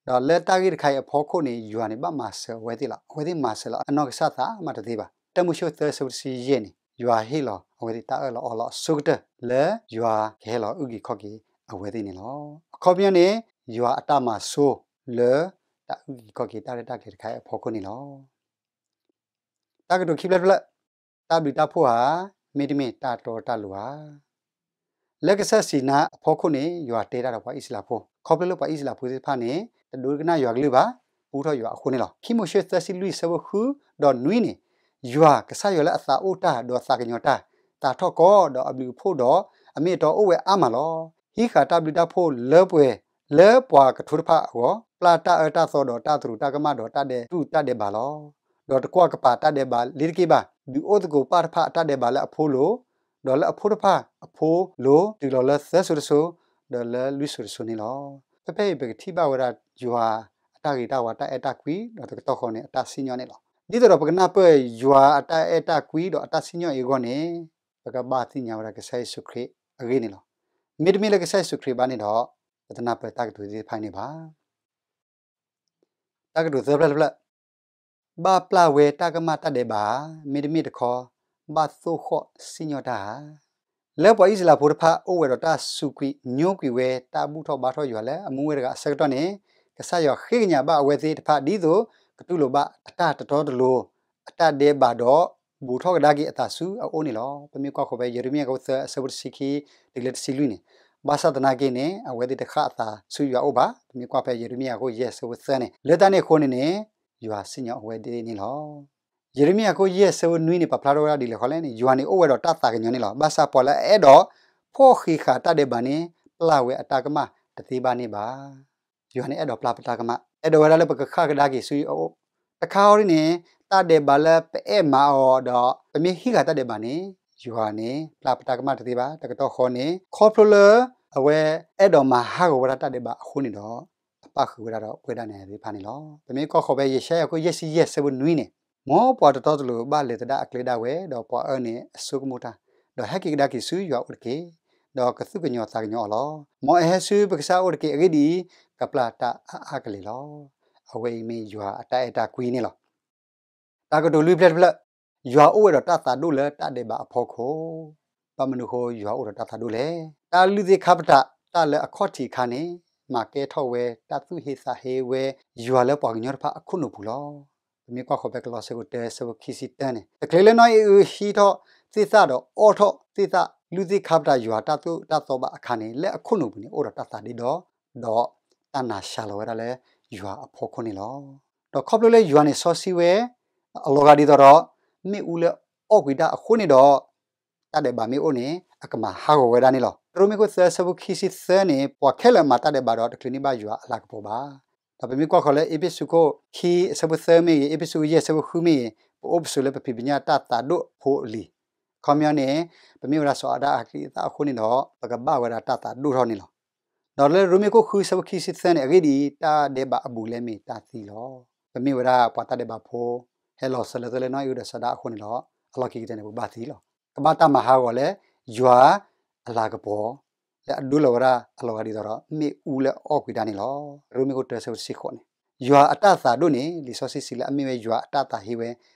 ဒီးလၢတၢ်ဂ့ၢ်တခါအံၤအဖီခိၣ်န့ၣ် ယွၤန့ၣ်ဘၣ်မၤစၢၤအဝဲသ့ၣ်လီၤ. အဝဲသ့ၣ်မၤစၢၤလီၤအနီၢ်ကစၢ်သးမးတသ့ဘၣ်. တၢမိၤၡ့သၢဆၢဖိတဆံယဲၢ်န့ၣ် ယွၤဟ့ၣ်လီၤ အဝဲသ့ၣ်တၢ်အၢၣ်လီၤအီလီၤအဆိကတၢၢ် လၢယွၤကဟဲလီၤအုၣ်က့ၤခီၣ်က့ၤအဝဲသ့ၣ်န့ၣ်လီၤ. အခီပညီန့ၣ် ယွၤအတၢ်မၤစိ လၢ တၢ်အုၣ်က့ၤခီၣ်က့ၤတၢ်ရဲၣ်တၢ်ကျဲၤတခါအံၤအဖီခိၣ်န့ၣ်လီၤ. တၢ်ကတိၤခံဖျၢၣ်တဖျၢၣ်, တၢ်ဘျုးတၢ်ဖှိၣ်ဧါ, မ့တမ့ၢ်တၢ်တီတၢ်လိၤဧါ. လၢကစၢ်စံးနါအဖီခိၣ်န့ၣ် ယွၤတဲတၢ်ဒီးပှၤအံၣ်စရ့လးဖိ, ခီဖျိလၢပှၤအံၣ်စရ့လးဖိသ့ၣ်တဖၣ်န့ၣ် တဒိကနၣ်ယွၤကလုၢ်ဘၣ်, ပူထီၣ်ယွၤအဃိန့ၣ်လီၤ. ခံမိၤၡ့သၢဆံလွံၢ်ဆၢဖိဃုဒီးနွံန့ၣ်, ယွၤကစၢ်ယွၤလၢအသးအိၣ်တၢ်ဒီးအသးကညီၤတၢ်, သးထီၣ်ကီဒီးအဘျုးအဖှိၣ်ဒီးအမ့ၢ်အတီအိၣ်ဝဲအါမးလီၤ. ဟံးဃာ်တၢ်ဘျုးတၢ်ဖှိၣ်လၢပှဲၤ လၢပှၤကထိတဖၣ်အဂီၢ်, ပျၢ်တၢ်အၢတၢ်သီဒီးတၢ်သရူးတၢ်ကမၣ်ဒီးတၢ်ဒဲးတူၢ်တၢ်ဒဲးဘးလီၤ. ဒီးတကွၢ်ကပၤတၢ်ဒဲးဘးလ့ၤတက့ၢ်ဘၣ်. ဒုးအိၣ်သကိးပၢ်တဖၣ်အတၢ်ဒဲးဘးလၢအဖိလိၤ, ဒီးလၢအဖိတဖၣ်အဖိလိၤ တုၤလီၤလၢသၢစိၤတစိၤ, ဒီးလၢလွံၢ်စိၤတစိၤန့ၣ်လီၤ. ဖဲဖဲအံၤပကထံၣ်ဘၣ်ဝဲဒၣ်ယွၤအတၢ်ဂ့ၤတၢ်ဝါ တၢ်အဲၣ်တၢ်ကွံ ဒီးတကတီၢ်ဃီန့ၣ် အတၢ်စံၣ်ညီၣ်န့ၣ်လီၤ. ဒ်သိးဒီးပကနၢ်ပၢၢ်ယွၤအတၢ်အဲၣ်တၢ်ကွံ ဒီးအတၢ်စံၣ်ညီၣ်အံၤအဂီၢ်န့ၣ်, ပကဘၣ်သ့ၣ်ညါဝဲဒၣ်ကစၢ်ယ့ၣ်ၡူးခရံာ်အဂ့ၢ်န့ၣ်လီၤ. မ့တမ့ၢ်လၢကစၢ်ယ့ၣ်ၡူးခရံာ်ဘၣ်န့ၣ်ဒီး ပတနၢ်ပၢၢ်တၢ်ကတိၤသ့ၣ်တဖၣ်အံၤန့ၣ်ဘၣ်. တၢ်ကတိၤသၢဖျၢၣ်တဖျၢၣ်, ဘၣ်ပျၢ်ဝဲတၢ်ကမၣ်တၢ်ဒဲးဘးဧါ, မ့တမ့ၢ်တခီ ဘၣ်သိၣ်ဃီၣ်စံၣ်ညီၣ်တၢ်ဧါ. လၢပှၤအံၣ်စရ့လးဖိတဖၣ် အိၣ်ဝဲဒီးတၢ်စူးကွံာ်ညိကွံာ်ဝဲ တၢ်ဘူၣ်ထီၣ်ဘါထီၣ်ယွၤလၢအမူဝဲတဂၤအဆၢကတီၢ်န့ၣ်, ကစၢ်ယွၤဃ့ကညးဘၣ်အဝဲသ့ၣ်တဖၣ် ဒ်သိးကတူၢ်လိာ်ဘၣ်အတၢ်တတီတလိၤ အတၢ်ဒဲးဘးဒီး ဘူးထီၣ်ကဒါက့ၤအသးဆူအအိၣ်န့ၣ်လီၤ. ပမ့ၢ်ကွၢ်ဃီၤဖဲယရမံယၤအခိၣ်သၢအဆၢဖိတဆံခံ တုၤလၢတဆံလွံၢ်န့ၣ်, ဘၣ်ဆၣ်သနာ်က့န့ၣ် အဝဲသ့ၣ်တဃၣ်အသးဆူယွၤအအိၣ်ဘၣ်. ပမ့ၢ်ကွၢ်ဖဲယရမံယၤအခိၣ်ယဲၢ်အဆၢဖိသၢန့ၣ်, လၢတၢ်န့ၣ်အဃိန့ၣ်န့ၣ် ယွၤစံၣ်ညီၣ်အဝဲသ့ၣ်န့ၣ်လီၤ. ယရမံယၤအခိၣ်ယဲၢ်အဆၢဖိနွံန့ၣ် ပာ်ဖျါထီၣ်ဝဲဒၣ်ဒ်လဲၣ်ဃီလဲၣ်န့ၣ်, ယွၤန့ၣ်အိၣ်ဝဲဒီးတၢ်သးကညီၤန့ၣ်လီၤ. ဘၣ်ဆၣ်ပှၤလၢအအဲၣ်ဒိးဖီၣ်ဃံးဃာ်တၢ်ဒဲးဘးန့ၣ် ပျၢ်ဝဲအတၢ်ကမၣ်တသ့ဘၣ်န့ၣ်ဘၣ်. ယွၤန့ၣ်အဲၣ်ဒိးပျၢ်ပတၢ်ကမၣ်, အဲၣ်ဒိးဝဲဒၣ်လၢပကဃၣ်ကဒါက့ၤဆူအအိၣ်. တခါအံၤန့ၣ် တၢ်ဒဲးဘးလၢပအဲၣ်မၤအီၤဒီး ပမ့ၢ်ဟံးဃာ်တၢ်ဒဲးဘးန့ၣ်, ယွၤန့ၣ် ပျၢ်ပတၢ်ကမၣ်တသ့ဘၣ်. တကတီၢ်ဃီန့ၣ် ခီဖျိလၢ အဝဲအဲၣ်ဒိးမၤဟးဂီၤဝဲဒၣ်တၢ်ဒဲးဘးအဃိန့ၣ်ဒီး အပၣ်ဃုာ်ဝဲဒၣ်ဒီးပဝဲဒၣ်နဲသ့ၣ်တဖၣ်န့ၣ်လီၤ. ပမ့ၢ်ကွၢ်ဃီၤဖဲယၡါယၤအခိၣ်ယဲၢ်ဆံယဲၢ်အဆၢဖိနွံန့ၣ်, မ်ပှၤတတီတလိၤဘၣ်လဲၤသဒၣ်အကျဲဒၣ်ဝဲ, ဒီးပှၤအၢန့ၣ်အစိကမီၤတၢ်, ဒီးဟဲက့ၤကဒါက့ၤဆူယွၤအအိၣ်တက့ၢ်. ဒီးကသူၣ်ကညီၤသးကညီၤအီၤလီၤ. မ်အဟဲဆူပကစၢ်အအိၣ်တက့ၢ်. အဂ့ၢ်ဒ်အံၤ, ကပျၢ်တၢ်အါအါကလဲာ်လီၤ. အဝဲအံၤမ့ၢ်ယွၤအတၢ်အဲၣ်တၢ်ကွံန့ၣ်လီၤ. တၢ်ကတိၤလွံၢ်ဖျၢၣ်တဖျၢၣ်, ယွၤအိၣ်ဝဲဒီးတၢ်သးဒိၣ်လၢတၢ်ဒဲးဘးအဖီခိၣ်. ဘၣ်မနုၤအဃိယွၤအိၣ်ဒီးတၢ်သးဒိၣ်လဲၣ်. တၢ်လုၢ်သ့ၣ်ခါပတာ်တၢ်လၢအခီၣ်ထံးအခါန့ၣ်, မၤကဲထီၣ်ဝဲတၢ်သူၣ်ဟ့သးဟ့ဝဲ ယွၤလၢပှၤကညီတဖၣ်အခိၣ်နူာ်ပူၤလီၤ. ပမ့ၢ်ကွၢ်ဃီၤဖဲကလီးစဲအခိၣ်တၢ အဆၢဖိခံဆံတၢန့ၣ်, တချုးလၢနီၢ်အံၣ်အုဟံးထီၣ်သ့ၣ်သၣ်ဒီးအီၣ်ထီၣ်သ့ၣ်သၣ် လုၢ်သ့ၣ်ခါပတာ်ယွၤတၢ်သိၣ်တၢ်သီဘၣ်အခါန့ၣ်, လၢအခိၣ်နူာ်ပူၤန့ၣ် အိၣ်ဒီးတၢ်သးဒ့ဒီ, ဒီးတၢ်နာ်စှၤလီၤဝဲဒၣ်လၢယွၤအဖီခိၣ်န့ၣ်လီၤ. ဒီးခီဖျိလၢယွၤန့ၣ်စီဆှံဝဲ အလီၤဂာ်ဒ်သိးဒီး မ့ၣ်အူလၢအီၣ်ကွံာ်တၢ်အဃိန့ၣ်ဒီး တၢ်ဒဲးဘးမ့ၢ်အိၣ်န့ၣ် အကမၤဟးဂီၤဝဲဒၣ်န့ၣ်လီၤ. ရိမ့ၤခိၣ်သၢအဆၢဖိခံဆံသၢန့ၣ်, ပှၤခဲလၢာ်မၤတၢ်ဒဲးဘးဒီးတချုးန့ၢ်ဘၣ်ယွၤအလၤကပီၤဘၣ်. ဒီးပမ့ၢ်ကွၢ်ဃီၤလၢအ့းဖ့းစူးခိၣ်ခံအဆၢဖိသၢမ့ၢ်ဂ့ၤ, အ့းဖ့းစူးယဲၢ်အဆၢဖိဃုမ့ၢ်ဂ့ၤ, ပအိၣ်ပဆိးလၢပဖံးပညၣ်တၢ်သးဒိၣ်ဖိအလံၤ. အခီပညီန့ၣ်, ပမ့ၢ်ဝဲဒၣ်စီၤအၤဒၣ်အကလုၢ်အသးအဃိန့ၣ်ဒီး ပကဘၣ်ဝဲဒၣ်တၢ်သးဒိၣ်ထီၣ်န့ၣ်လီၤ. ဒီးလၢရိမ့ၤခိၣ်ဃုအဆၢဖိခံဆံသၢန့ၣ်, အဂ့ၢ်ဒ်အံၤ, တၢ်ဒဲးဘးအဘူးအလဲမ့ၢ်တၢ်သံလီၤ. ပမ့ၢ်ဝဲဒၣ်ပှၤတၢ်ဒဲးဘးဖိ ဟဲလီၤစၢၤလၢသုလၢနီၢ်အံၣ်အုဒီးစီၤအၤဒၣ်အဃိန့ၣ်ဒီး အလီၢ်ခံကတၢၢ်န့ၣ် ပကဘၣ်သံလီၤ. ကဘၣ်တၢ်မၤဟးဂီၤလၢ ယွၤအလၤကပီၤ လၢအဒိလီၤဝဲဒၣ်အလီၤဂာ်ဒ်သိးဒီး မ့ၣ်အူလၢအီၣ်ကွံာ်တၢ်န့ၣ်လီၤ. ရိမ့ၤခိၣ်တၢအဆၢဖိတဆံဃိးန့ၣ်, ယွၤအတၢ်သးဒိၣ်န့ၣ် လံာ်စီဆှံစံးလၢအမ့ၢ်ဝဲယွၤအတၢ်သးဟ့ဝဲ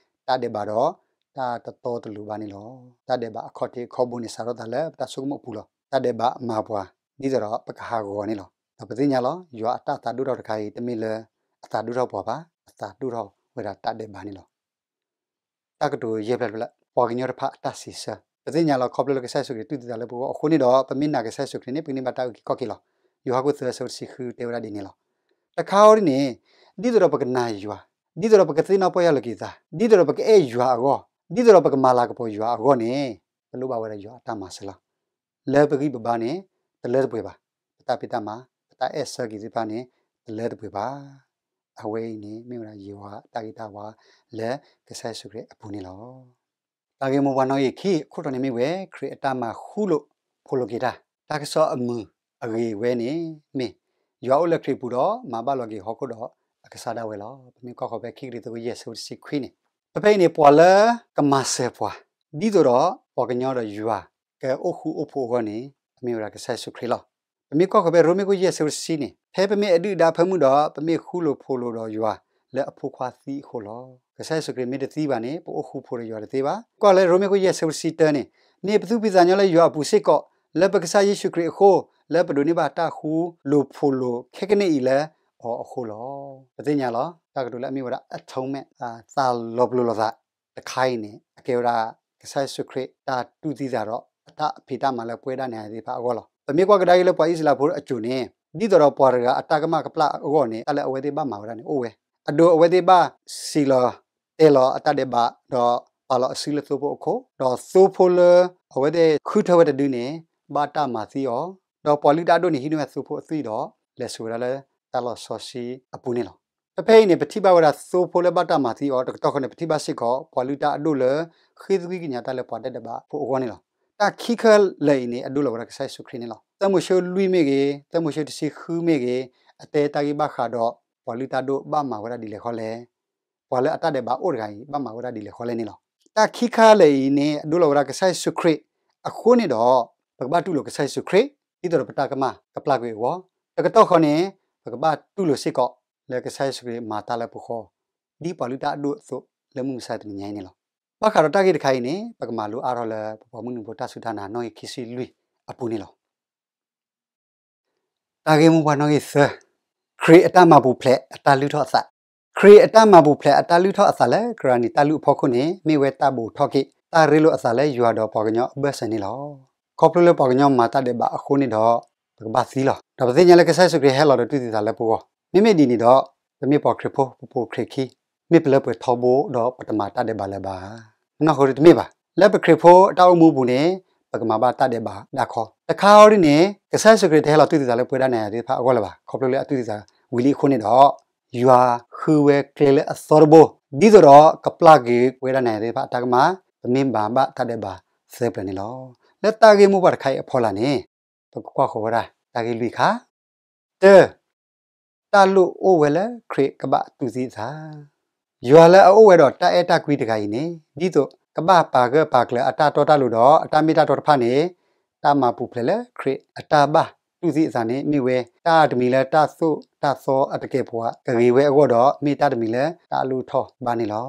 တၢ်ဒဲးဘးဒီး တၢ်တတီတလိၤဘၣ်န့ၣ်လီၤ. တၢ်ဒဲးဘးအခီၣ်ထံးအခီၣ်ဘိန့ၣ် စးထီၣ်သးလၢပတၢ်ဆိကမိၣ်အပူၤလီၤ. တၢ်ဒဲးဘးမၤပှၤ ဒ်သိးဒီးပကဟးဂီၤန့ၣ်လီၤ. ဒီးပသ့ၣ်ညါလီၤ, ယွၤအတၢ်သးဒိၣ်ထီၣ်တခါအံၤ တမ့ၢ်လၢအသးဒိၣ်ထီၣ်ပှၤဘၣ်, အသးဒိၣ်ထီၣ်ဝဲဒၣ်တၢ်ဒဲးဘးန့ၣ်လီၤ. တၢ်ကတိၤယဲၢ်ဖျၢၣ်တဖျၢၣ်, ပှၤကညီတဖၣ်အတၢ်စံးဆၢ. ပသ့ၣ်ညါလီၤ, ခီဖျိလၢကစၢ်ယ့ၣ်ၡူးခရံာ်တူၢ်သံသးလၢပဂီၢ်အဃိန့ၣ်ဒီး ပမ့ၢ်နာ်ကစၢ်ယ့ၣ်ၡူးခရံာ်န့ၣ် ပကန့ၢ်ဘၣ်တၢ်အုၣ်က့ၤခီၣ်က့ၤလီၤ. ယိၤဟၣ်ခိၣ်သၢအဆၢဖိတဆံဃုတဲဝဲဒၣ်ဒ်န့ၣ်လီၤ. တခါအံၤဒ်န့ၣ်, ဒ်သိးဒီးပကနာ်ယွၤ, ဒ်သိးဒီးပကသ့ၣ်နီၣ်ပီၢ်ယၢ်လီၤက့ၤသး, ဒ်သိးဒီးပကအဲၣ်ယွၤအဂီၢ်, ဒ်သိးဒီးပကမၤလၤကပီၤယွၤအဂီၢ်န့ၣ်, ပလိၣ်ဘၣ်ဝဲဒၣ်ယွၤအတၢ်မၤစၢၤလီၤ. လၢပဂံၢ်ပဘါန့ၣ် တလၢတပှဲၤဘၣ်. ပတၢ်ဖံးတၢ်မၤ, ပတၢ်အဲၣ်ဆၢက့ၤသ့ၣ်တဖၣ်န့ၣ် တလၢတပှဲၤဘၣ်. အဝဲအံၤန့ၣ် မ့ၢ်ဝဲဒၣ်ယွၤအတၢ်ဂ့ၤတၢ်ဝါလၢကစၢ်ယ့ၣ်ၡူးခရံာ်အပူၤန့ၣ်လီၤ. တၢ်ဂ့ၢ်မိၢ်ပှၢ်နီၣ်ဂံၢ်ခံ အခိၣ်တီန့ၣ်မ့ၢ်ဝဲ ခရံာ်အတၢ်မၤဃူလိာ်ဖိးလိာ်က့ၤတၢ်. တၢ်ကစီၣ်အမုာ်အဂ့ၤဝဲန့ၣ်မ့ၢ် ယွၤအိၣ်လၢခရံာ်ပူၤဒီး မၤဘၣ်လီၤက့ၤဟီၣ်ခိၣ်ဒီးအကစၢ်ဒၣ်ဝဲလီၤ. ပမ့ၢ်ကွၢ်ဃီၤဖဲခံကရံၣ်သူးယဲၢ်ဆၢဖိတဆံခွံန့ၣ်, ဖဲဖဲအံၤန့ၣ် ပှၤလၢကမၤစၢၤပှၤ ဒ်သိးဒီးပှၤကညီဒီးယွၤ ကအိၣ်ဃူအိၣ်ဖိးအဂီၢ်န့ၣ် အမ့ၢ်ဝဲဒၣ်ကစၢ်ယ့ၣ်ၡူးခရံာ်လီၤ. ပမ့ၢ်ကွၢ်ဃီၤဖဲရိမ့ၤခိၣ်ယဲၢ်ဆၢဖိတဆံန့ၣ်, ဖဲပမ့ၢ်အဒုၣ်အဒါအဖၢမုၢ်ဒီး ပမ့ၢ်ဃူလိာ်ဖိးလိာ်ဒီးယွၤ လၢအဖိခွါသံအဃိလီၤ. ကစၢ်ယ့ၣ်ၡူးခရံာ်မ့ၢ်တသံဘၣ်န့ၣ် ပအိၣ်ဃူဖိးဒီးယွၤတသ့ဘၣ်. ကွၢ်လၢရိမ့ၤခိၣ်ယဲၢ်ဆၢဖိတဆံတၢန့ၣ်, မ့ၢ်ပသူၣ်ဖှံသးညီလၢယွၤအပူၤစ့ၢ်ကီး, လၢပကစၢ်ယ့ၣ်ၡူးခရံာ်အဃိ, လၢပဒိးန့ၢ်ဘၣ်တၢ်ဃူလိာ်ဖိးလိာ်ခဲကနံၣ်အံၤလၢအီၤအဃိလီၤ. ပသ့ၣ်ညါလီၤ, တၢ်ကတိၤလၢအမ့ၢ်ဝဲဒၣ် atonement သးလီၤပလိာ်လိာ်သး တခါအံၤန့ၣ် အကဲဝဲဒၣ် ကစၢ်ယ့ၣ်ၡူးခရံာ်တၢ်တူၢ်သံသးဒီး အတၢ်ဖံးတၢ်မၤလၢပဝဲဒၣ်နၤယၤသ့ၣ်တဖၣ်အဂီၢ်လီၤ. ပမ့ၢ်ကွၢ်ကဒါက့ၤလၢပှၤအံၣ်စရ့လးဖိအစိၤန့ၣ်, ဒ်သိးဒီးပှၤတဂၤအတၢ်ကမၣ်ကပျၢ်အဂီၢ်န့ၣ် တၢ်လၢအဝဲသ့ၣ်ဘၣ်မၤဝဲဒၣ်န့ၣ်အိၣ်ဝဲ, အဒိ အဝဲသ့ၣ်ဘၣ်စံးလီၤတဲလီၤအတၢ်ဒဲးဘး ဒီးပာ်လီၤအစုလၢသိဖိအခိၣ်, ဒီးသိဖိလၢအဝဲသ့ၣ်ဃုထၢဝဲတဒုန့ၣ် ဘၣ်တၢ်မၤသံအီၤ, ဒီးပှၤလုၢ်တၢ်အဒိၣ်န့ၣ် ဟံးန့ၢ်ဝဲသိဖိအသွံၣ်ဒီး လဲၤစိာ်ဝဲဒၣ်လၢတၢ်လီၢ်စီဆှံအပူၤန့ၣ်လီၤ. ဖဲဖဲအံၤန့ၣ် ပထံၣ်ဘၣ်ဝဲဒၣ်သိဖိလၢဘၣ်တၢ်မၤသံအီၤ, တကတီၢ်ဃီန့ၣ် ပထံၣ်ဘၣ်စ့ၢ်ကီး ပှၤလုၢ်တၢ်အဒိၣ်လၢ ဃ့သကွံၢ်ကညးတၢ်လၢပှၤတၢ်ဒဲးဘးဖိအဂီၢ်န့ၣ်လီၤ. တၢ်ခံခါလၢာ်အံၤန့ၣ် အဒိလီၤဝဲဒၣ်ကစၢ်ယ့ၣ်ၡူးခရံာ်န့ၣ်လီၤ. သၢမိၤၡ့လွံၢ်မ့ၢ်ဂ့ၤ, သၢမိၤၡ့တဆံဃုမ့ၢ်ဂ့ၤ, အတဲတၢ်ဂ့ၢ်ဘၣ်ဃးဒီး ပှၤလုၢ်တၢ်ဒိၣ်ဘၣ်မၤဝဲဒၣ်ဒ်လဲၣ်ဃီလဲၣ်, ပှၤလၢအတၢ်ဒဲးဘးအိၣ်တဂၤအံၤ ဘၣ်မၤဝဲဒၣ်ဒ်လဲၣ်ဃီလဲၣ်န့ၣ်လီၤ. တၢ်ခံခါလၢာ်အံၤန့ၣ် အဒိလီၤဝဲဒၣ်ကစၢ်ယ့ၣ်ၡူးခရံာ်အဃိန့ၣ်ဒီး ပကဘၣ်တူၢ်လိာ်ကစၢ်ယ့ၣ်ၡူးခရံာ် ဒ်သိးဒီးပတၢ်ကမၣ်ကပျၢ်ကွံာ်အဂီၢ်, တကတီၢ်ဃီန့ၣ် ပကဘၣ်တူၢ်လိာ်စ့ၢ်ကီး လၢကစၢ်ယ့ၣ်ၡူးခရံာ်မၤတၢ်လၢပဂီၢ် ဒ်ပှၤလုၢ်တၢ်အဒိၣ်အသိး လၢမုၢ်မဆါတနံၤညါအံၤန့ၣ်လီၤ. ဘၣ်ဃးဒီးတၢ်ဂ့ၢ်တခါအံၤန့ၣ် ပကမၤလိအါထီၣ်လၢ ပပှၤမုၢ်နံၤဖိတၢ်စူၢ်တၢ်နာ်နီၣ်ဂံၢ်ခံဆံလွံၢ်အပူၤန့ၣ်လီၤ. တၢ်ဂ့ၢ်မိၢ်ပှၢ်နီၣ်ဂံၢ်သၢ, ခရံာ်အတၢ်မၤပူၤဖျဲးအတၢ်လုၢ်ထီၣ်အသး. ခရံာ်အတၢ်မၤပူၤဖျဲးအတၢ်လုၢ်ထီၣ်အသးလၢကရၢနံၤတၢ်လုၢ်အဖီခိၣ်န့ၣ် မ့ၢ်ဝဲတၢ်ဘူးထီၣ်က့ၤ တၢ်ရ့လိာ်အသးလၢယွၤဒီးပှၤကညီအဘၢၣ်စၢၤန့ၣ်လီၤ. ခီဖျိလၢပှၤကညီမၤတၢ်ဒဲးဘးအဃိန့ၣ်ဒီး ပကဘၣ်သံလီၤ. ဒီးပသ့ၣ်ညါလၢကစၢ်ယ့ၣ်ၡူးခရံာ်ဟဲလီၤဒီးတူၢ်သံသးလၢပဂီၢ်. မ့မ့ၢ်ဒ်န့ၣ်ဒီး ပမ့ၢ်ပှၤခရံာ်ဖိ ပပိာ်ခရံာ်ခံ မ့ၢ်ပလၢပှဲၤထီဘိဒီးပတမၤတၢ်ဒဲးဘးလၢၤဘၣ်. နီၢ်ဃိတမ့ၢ်ဘၣ်. လၢပခရံာ်ဖိအတၢ်အိၣ်မူအပူၤန့ၣ် ပကမၤဘၣ်တၢ်ဒဲးဘးဒၣ်ခီ. တခါအံၤဒ်န့ၣ် ကစၢ်ယ့ၣ်ၡူးခရံာ်တဟဲလီၤတူၢ်သံသးလၢပဝဲဒၣ်နၤယၤသ့ၣ်တဖၣ်အဂီၢ်လၢၤဘၣ်. ခီဖျိလၢအတူၢ်သံသးဝံၤလံအဃိန့ၣ်ဒီး ယွၤဃုဝဲကျဲလၢအသီတဘိ ဒ်သိးဒီးကပျၢ်ကွံာ်ပဝဲဒၣ်နၤယၤသ့ၣ်တဖၣ်အတၢ်ကမၣ် ပမ့ၢ်မၤဘၣ်တၢ်ဒဲးဘးသၢပျၢၤန့ၣ်လီၤ. လၢတၢ်ဂ့ၢ်မိၢ်ပှၢ်တခါအံၤအဖီလာ်န့ၣ် ပကကွၢ်ဃီၤဝဲဒၣ်တၢ်ဂ့ၢ်လွံၢ်ခါ. တၢ, တၢ်လိၣ်အိၣ်ဝဲလၢခရံာ်ကဘၣ်တူၢ်သံအသး. ယွၤလၢအအိၣ်ဝဲဒီးတၢ်အဲၣ်တၢ်ကွံတဂၤအံၤန့ၣ် ဒ်သိးကဘၣ်ပာ်ဂၢၢ်ပာ်ကျၢၤအတၢ်တီတၢ်လိၤဒီး အတၢ်မ့ၢ်တၢ်တီတဖၣ်န့ၣ် တၢ်မၤပူၤဖျဲးလၢခရံာ်အတၢ်ဘၣ်တူၢ်သံအသးန့ၣ် မ့ၢ်ဝဲတၢ်တမံၤလၢတၢ်သိၣ်တၢ်သီအတကဲာ်ပဝးကဂ့ၤဝဲအဂီၢ်ဒီး မ့ၢ်တၢ်တမံၤလၢတၢ်အလုၢ်ထီၣ်ဘၣ်န့ၣ်လီၤ.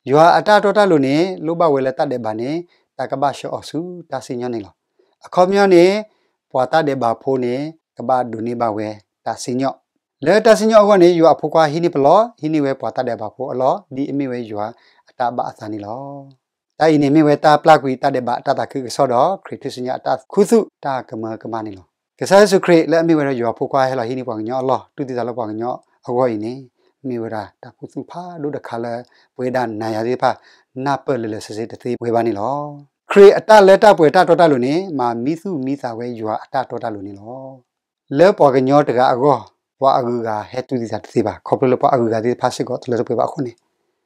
ယွၤအတၢ်တီတၢ်လိၤန့ၣ် လိၣ်ဘၣ်ဝဲလၢတၢ်ဒဲးဘးန့ၣ် တၢ်ကဘၣ်ဆှၢအီၤဆူတၢ်စံၣ်ညီၣ်န့ၣ်လီၤ. အခီပညီန့ၣ် ပှၤတၢ်ဒဲးဘးဖိန့ၣ် ကဘၣ်ဒိးန့ၢ်ဘၣ်ဝဲတၢ်စံၣ်ညီၣ်. လၢတၢ်စံၣ်ညီၣ်အဂီၢ်န့ၣ် ယွၤအဖိခွါဟံးန့ၢ်ပလီၢ်, ဟံးန့ၢ်ဝဲပှၤတၢ်ဒဲးဘးဖိအလီၢ် ဒ်အမ့ၢ်ဝဲယွၤအတၢ်ဘၣ်အသးန့ၣ်လီၤ. တၢ်အံၤန့ၣ်မ့ၢ်ဝဲတၢ်ပျၢ်ကွံာ်တၢ်ဒဲးဘးအတၢ်သးခုကစီၣ်ဒီး ခရံာ်ထူၣ်စုညါအတၢ်ခူသူၣ်တၢ်ကမၢကမၣ်န့ၣ်လီၤ. ကစၢ်ယ့ၣ်ၡူးခရံာ်လၢအမ့ၢ်ဝဲဒၣ်ယွၤအဖိခွါဟဲလီၤဟံးန့ၢ်ပှၤကညီအလီၢ် တူၢ်သံသးလၢပှၤကညီအဂီၢ်အံၤန့ၣ် မ့ၢ်ဝဲဒၣ်တၢ်ခူသူၣ်ဖးဒိၣ်တခါလၢ ပဝဲဒၣ်နၤယၤသ့ၣ်တဖၣ် နၢ်ပၢၢ်လၢာ်လၢာ်ဆ့ဆ့တသ့ဝဲဘၣ်န့ၣ်လီၤ. ခရံာ်အတၢ်လၢတၢ်ပှဲၤတၢ်တီတၢ်လိၤန့ၣ် မၤမံသူၣ်မံသးဝဲယွၤအတၢ်တီတၢ်လိၤန့ၣ်လီၤ. လၢပှၤကညီတဂၤအဂီၢ် ပှၤအဂုၤအဂၤဟဲတူၢ်သံသးတသ့ဘၣ်. ခီဖျိလၢပှၤအဂုၤအဂၤသ့ၣ်တဖၣ်စ့ၢ်ကီးတလၢတပှဲၤဘၣ်အဃိန့ၣ်,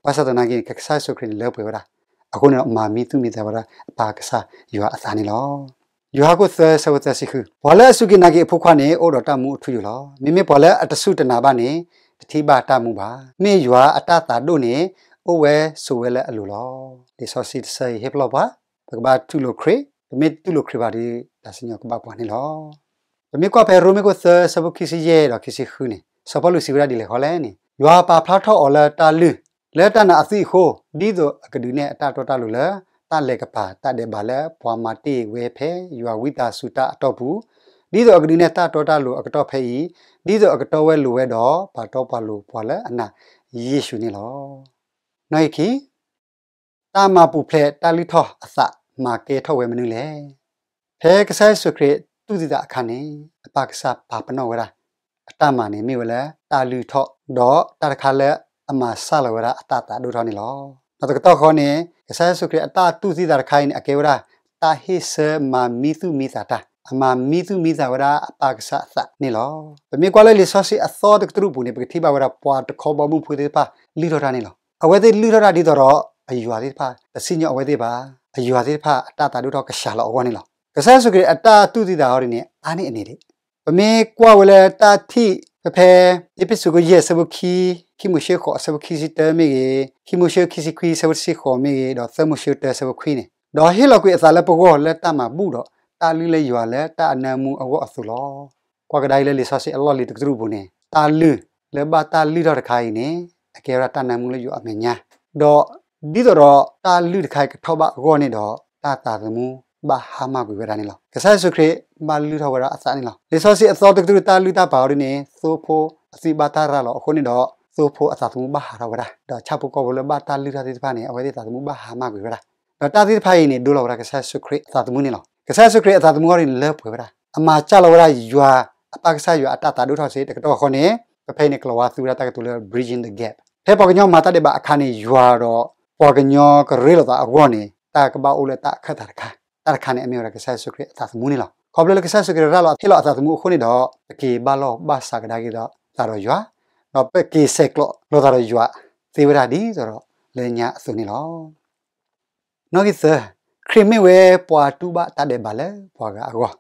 ဘၣ်ဆၣ်သနာ်က့န့ၣ် ကစၢ်ယ့ၣ်ၡူးခရံာ်န့ၣ်လၢပှဲၤဝဲဒၣ်. အဃိန့ၣ်ဒီး မၤမံသူၣ်မံသးဝဲဒၣ်အပၢ်ကစၢ်ယွၤအသးန့ၣ်လီၤ. ယိၤဟၣ်ခိၣ်သၢဆၢဖိသၢဆံဃု, ပှၤလၢအစူၢ်က့ၤနာ်က့ၤအဖိခွါန့ၣ် အိၣ်ဒီးတၢ်မူအထူအယိာ်လီၤ. မ့မ့ၢ်ပှၤလၢအတစူၢ်တနာ်ဘၣ်န့ၣ် တထံၣ်ဘၣ်တၢ်မူဘၣ်. မ့ၢ်ယွၤအတၢ်သးဒိၣ်န့ၣ် အိၣ်ဝဲဆိးဝဲလၢအလိၤလီၤ. လံာ်စီဆှံတဆၢအံၤဟ့ၣ်ပလီၢ်ပှၤ ပကဘၣ်တူၢ်လိာ်ခရံာ်, ပမ့ၢ်တူၢ်လိာ်ခရံာ်ဘၣ်ဒီး တၢ်စံၣ်ညီၣ်ကဘၣ်ပှၤန့ၣ်လီၤ. ပမ့ၢ်ကွၢ်ဖဲရိမ့ၤခိၣ်သၢဆၢဖိခံဆံယဲၢ်ဒီးခံဆံဃုန့ၣ် စီၤပီလူးစံးဝဲဒၣ်ဒ်လဲၣ်ဃီလဲၣ်န့ၣ်, ယွၤပာ်ဖျါထီၣ်အီၤလၢတၢ်လုၢ် လၢတၢ်နာ်အသွံၣ်အဃိ, ဒ်သိးအကဒုးနဲၣ်အတၢ်တီတၢ်လိၤလၢ တၢ်လဲၤကပၤတၢ်ဒဲးဘးလၢပှၤမၤတ့ၢ်ဝဲဖဲယွၤဝံသးစူၤတၢ်အတီၢ်ပူၤ, ဒ်သိးအကဒုးနဲၣ်တၢ်တီတၢ်လိၤအကတီၢ်ဖဲအံၤ, ဒ်သိးအကတီဝဲလိၤဝဲဒီး ပှၤတီပှၤလိၤပှၤလၢအနာ်ယ့ၣ်ၡူးန့ၣ်လီၤ. နီၣ်ဂံၢ်ခံ, တၢ်မၤပူၤဖျဲးတၢ်လုၢ်ထီၣ်အသး မၤကဲထီၣ်ဝဲမနုၤလဲၣ်. ဖဲကစၢ်ယ့ၣ်ၡူးခရံာ်တူၢ်သံသးအခါန့ၣ် အပၢ်ကစၢ်ပာ်ပနီၣ်ဝဲဒၣ် အတၢ်မၤန့ၣ်မ့ၢ်ဝဲလၢတၢ်လုၢ်ထီၣ်, ဒီးတၢ်တခါလၢအမၤစၢ်လီၤဝဲဒၣ်အတၢ်သးဒိၣ်ထီၣ်န့ၣ်လီၤ. ဒီးတကတီၢ်ဃီန့ၣ် ကစၢ်ယ့ၣ်ၡူးခရံာ်အတၢ်တူၢ်သံသးတခါအံၤန့ၣ် အကဲဝဲဒၣ် တၢ်ဟ့ၣ်ဆၢမၤမံသူၣ်မံသးတၢ်, အမၤမံသူၣ်မံသးဝဲဒၣ်အပၢ်ကစၢ်အသးန့ၣ်လီၤ. ပမ့ၢ်ကွၢ်လၢလံာ်စီဆှံအသီတကတြူၢ်အပူၤန့ၣ် ပကထံၣ်ဘၣ်ဝဲဒၣ်ပှၤတခီဘီမုၢ်ဖိသ့ၣ်တဖၣ်လုၢ်ထီၣ်တၢ်န့ၣ်လီၤ. အဝဲသ့ၣ်လုၢ်ထီၣ်တၢ်ဒ်သိးဒီး အယွၤသ့ၣ်တဖၣ် တစံၣ်ညီၣ်အဝဲသ့ၣ်ဘၣ်, အယွၤသ့ၣ်တဖၣ်အတၢ်သးဒိၣ်ထီၣ်ကစှၤလီၤအဂီၢ်န့ၣ်လီၤ. ကစၢ်ယ့ၣ်ၡူးခရံာ်အတၢ်တူၢ်သံသးအီၤဒ်န့ၣ် အါန့ၢ်အန့ၣ်ဒံး. ပမ့ၢ်ကွၢ်ဝဲလၢတၢ်ထံၣ်ဖဲ ဖဲ အ့းဖ့းစူးခိၣ်ယဲၢ်ဆၢဖိခံ, ခံမိၤၡ့ဃိးဆၢဖိခံဆံတၢမ့ၢ်ဂ့ၤ, ခံမိၤၡ့ခံဆံခွံဆၢဖိတဆံဃိးမ့ၢ်ဂ့ၤ, ဒီးသၢမိၤၡ့တၢဆၢဖိခွံန့ၣ်, ဒီးဟ့ၣ်လီၤကွံာ်အသးလၢပဂီၢ်လၢတၢ်မၤဘူၣ်ဒီး တၢ်လုၢ်လၢယွၤလၢတၢ်အနၢမူအဂီၢ်အသိးလီၤ. ကွၢ်ကဒါအံၤလၢလံာ်စီဆှံအလီၢ်လံၤတကတြူၢ်အပူၤန့ၣ် တၢ်လုၢ်လၢဘၣ်တၢ်လုၢ်ထီၣ်တခါအံၤန့ၣ် အကဲဝဲဒၣ်တၢ်နၢမူလၢယွၤအမဲာ်ညါ, ဒီးဒ်သိးဒီးတၢ်လုၢ်တခါအံၤကထီၣ်ဘၣ်အဂီၢ်န့ၣ်ဒီး တၢ်သးသမူဘၣ်ဟါမၢ်ကွံာ်ဝဲဒၣ်န့ၣ်လီၤ. ကစၢ်ယ့ၣ်ၡူးခရံာ်ဘၣ်လုၢ်ထီၣ်ဝဲဒၣ်အသးန့ၣ်လီၤ. လံာ်စီဆှံအသီတကတြူၢ်တၢ်လုၢ်တၢ်ပာ်အီၤဒ်န့ၣ် သိဖိအသွံၣ်ဘၣ်တၢ်ရၤလီၤအဃိန့ၣ်ဒီး သိဖိအသးသမူဘၣ်ဟးထီၣ်ဝဲဒၣ်, ဒီးဆၣ်ဖိကီၢ်ဖိလၢဘၣ်တၢ်လုၢ်ထီၣ်သ့ၣ်တဖၣ်န့ၣ် အဝဲသ့ၣ်သးသမူဘၣ်ဟါမၢ်ကွံာ်ဝဲဒၣ်, ဒီးတၢ်သ့ၣ်တဖၣ်အံၤန့ၣ် ဒိလီၤဝဲဒၣ်ကစၢ်ယ့ၣ်ၡူးခရံာ်အသးသမူန့ၣ်လီၤ. ကစၢ်ယ့ၣ်ၡူးခရံာ်အသးသမူအဂီၢ်န့ၣ်လၢပှဲၤဝဲဒၣ်, အမၤစၢ်လီၤဝဲဒၣ်ယွၤအပၢ်ကစၢ်ယွၤအတၢ်သးဒိၣ်ထီၣ်စ့တကတီၢ်ဃီန့ၣ်, ပဖဲအံၤန့ၣ် ကလီၤဝါသူဝဲဒၣ်တၢ်ကတိၤလၢ bridging the gap ဖဲပှၤကညီမၤတၢ်ဒဲးဘးအခါန့ၣ် ယွၤဒီးပှၤကညီကရ့လိာ်သးအဂီၢ်န့ၣ် တၢ်ကဘၣ်အိၣ်လၢတၢ်အခၢၣ်သးတခါ, တၢ်တခါန့ၣ် အမ့ၢ်ဝဲဒၣ်ကစၢ်ယ့ၣ်ၡူးခရံာ်အသးသမူန့ၣ်လီၤ. ခီဖျိလၢကစၢ်ယ့ၣ်ၡူးခရံာ်ရၤလီၤဟ့ၣ်လီၤအသးသမူအဃိန့ၣ်ဒီး ပက့ၤဘၣ်လီၢ်ဘၣ်စးကဒါက့ၤဒီးသးဒီးယွၤ, ဒီးပက့ၤဆဲးကျိးလိာ်သးဒီးယွၤသ့ဝဲဒၣ်ဒ်သိးဒီးလၢညါအသိးန့ၣ်လီၤ. နီၣ်ဂံၢ်သၢ, ခရံာ်မ့ၢ်ဝဲပှၤတူၢ်ဘၣ်တၢ်ဒဲးဘးလၢပှၤဂၤအဂီၢ်,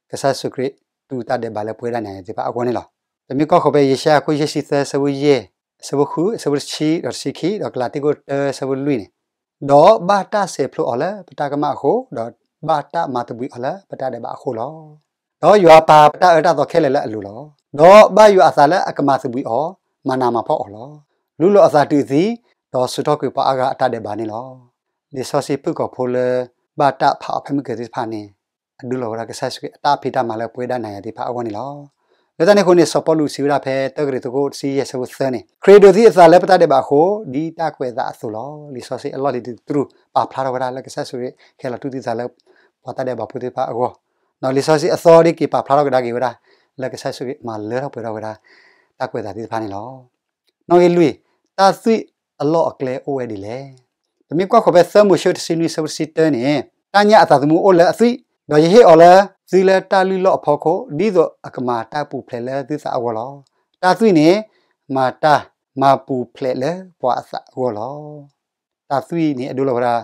ကစၢ်ယ့ၣ်ၡူးခရံာ်တူၢ်တၢ်ဒဲးဘးလၢပဝဲဒၣ်နၤယၤသ့ၣ်တဖၣ်အဂီၢ်န့ၣ်လီၤ. ပမ့ၢ်ကွၢ်ဃီၤဖဲယၡါယၤအခိၣ်ယဲၢ်ဆံသၢ အဆၢဖိယဲၢ်, အဆၢဖိဃု, အဆၢဖိတဆံဒီးတဆံခံ, ဒီးကလၤတံခိၣ်တၢ အဆၢဖိလွံၢ်န့ၣ်, ဒီးဘၣ်တၢ်ဆဲးဖျိအီၤလၢပတၢ်ကမၣ်အဃိ, ဒီးဘၣ်တၢ်မၤသဘှံးအီၤလၢပတၢ်ဒဲးဘးအဃိလီၤ. ဒီးယွၤပာ်ပတၢ်အၢတၢ်သီခဲလၢာ်လၢအလိၤလီၤ. ဒီးဘၣ်ယွၤအသးလၢအကမၤသဘှံးအီၤ, မၤနးမၤဖှီၣ်အီၤလီၤ. လူလီၤအသးတုၤအသံ, ဒီးဆူးထီၣ်ကွံာ်ပှၤအါဂၤအတၢ်ဒဲးဘးန့ၣ်လီၤ. လံာ်စီဆှံဖုၣ်ကိာ်ဖိလၢ ဘၣ်တၢ်ဖးအီၤဖဲမုၢ်ကၢၤသ့ၣ်တဖၣ်န့ၣ် အဒိလီၤဝဲဒၣ်ကစၢ်ယ့ၣ်ၡူးခရံာ်အတၢ်ဖံးတၢ်မၤလၢပဝဲဒၣ်နၤယၤသ့ၣ်တဖၣ်အဂီၢ်န့ၣ်လီၤ. လၢတၢ်န့ၣ်အဃိန့ၣ် စီၤပီလူးစံးဝဲဒၣ်ဖဲ တၢကရံၣ်သူးခိၣ်တဆံယဲၢ် အဆၢဖိသၢန့ၣ်, ခရံာ်ဒိးသံအသးလၢပတၢ်ဒဲးဘးအဃိ, ဒ်တၢ်ကွဲးအသးအသိးလီၤ. လံာ်စီဆှံအလီၢ်လံၤတကတြူၢ် ပာ်ဖျါထီၣ်ဝဲဒၣ်လၢကစၢ်ယ့ၣ်ၡူးခရံာ် ကဟဲလီၤတူၢ်သံအသးလၢ ပှၤတၢ်ဒဲးဘးဖိသ့ၣ်တဖၣ်အဂီၢ်, ဒီးလံာ်စီဆှံအသီဒ်က့ၤပာ်ဖျါထီၣ်ကဒါက့ၤဝဲဒၣ် လၢကစၢ်ယ့ၣ်ၡူးခရံာ်မၤလၢထီၣ်ပှဲၤထီၣ်ဝဲဒၣ် တၢ်ကွဲးအသးသ့ၣ်တဖၣ်န့ၣ်လီၤ. နီၣ်ဂံၢ်လွံၢ်, တၢ်သွံၣ်အလီၢ်အကျဲအိၣ်ဝဲဒ်လဲၣ်. ပမ့ၢ်ကွၢ်ဃီၤဖဲသၢမိၤၡ့တဆံနွံ အဆၢဖိတဆံတၢန့ၣ်, တၢ်ညၣ်အသးသမူအိၣ်လၢအသွံၣ်, ဒီးယဟ့ၣ်အီၤလၢသုလၢတၢ်လုၢ်လီၢ်အဖီခိၣ်, ဒ်သိးအကမၤတၢ်ပူၤဖျဲးလၢသုသးအဂီၢ်လီၤ. တၢ်သွံၣ်န့ၣ် မၤတၢ်, မၤပူၤဖျဲးလၢပှၤအသးအဂီၢ်လီၤ. တၢ်သွံၣ်န့ၣ် အဒိလီၤဝဲဒၣ်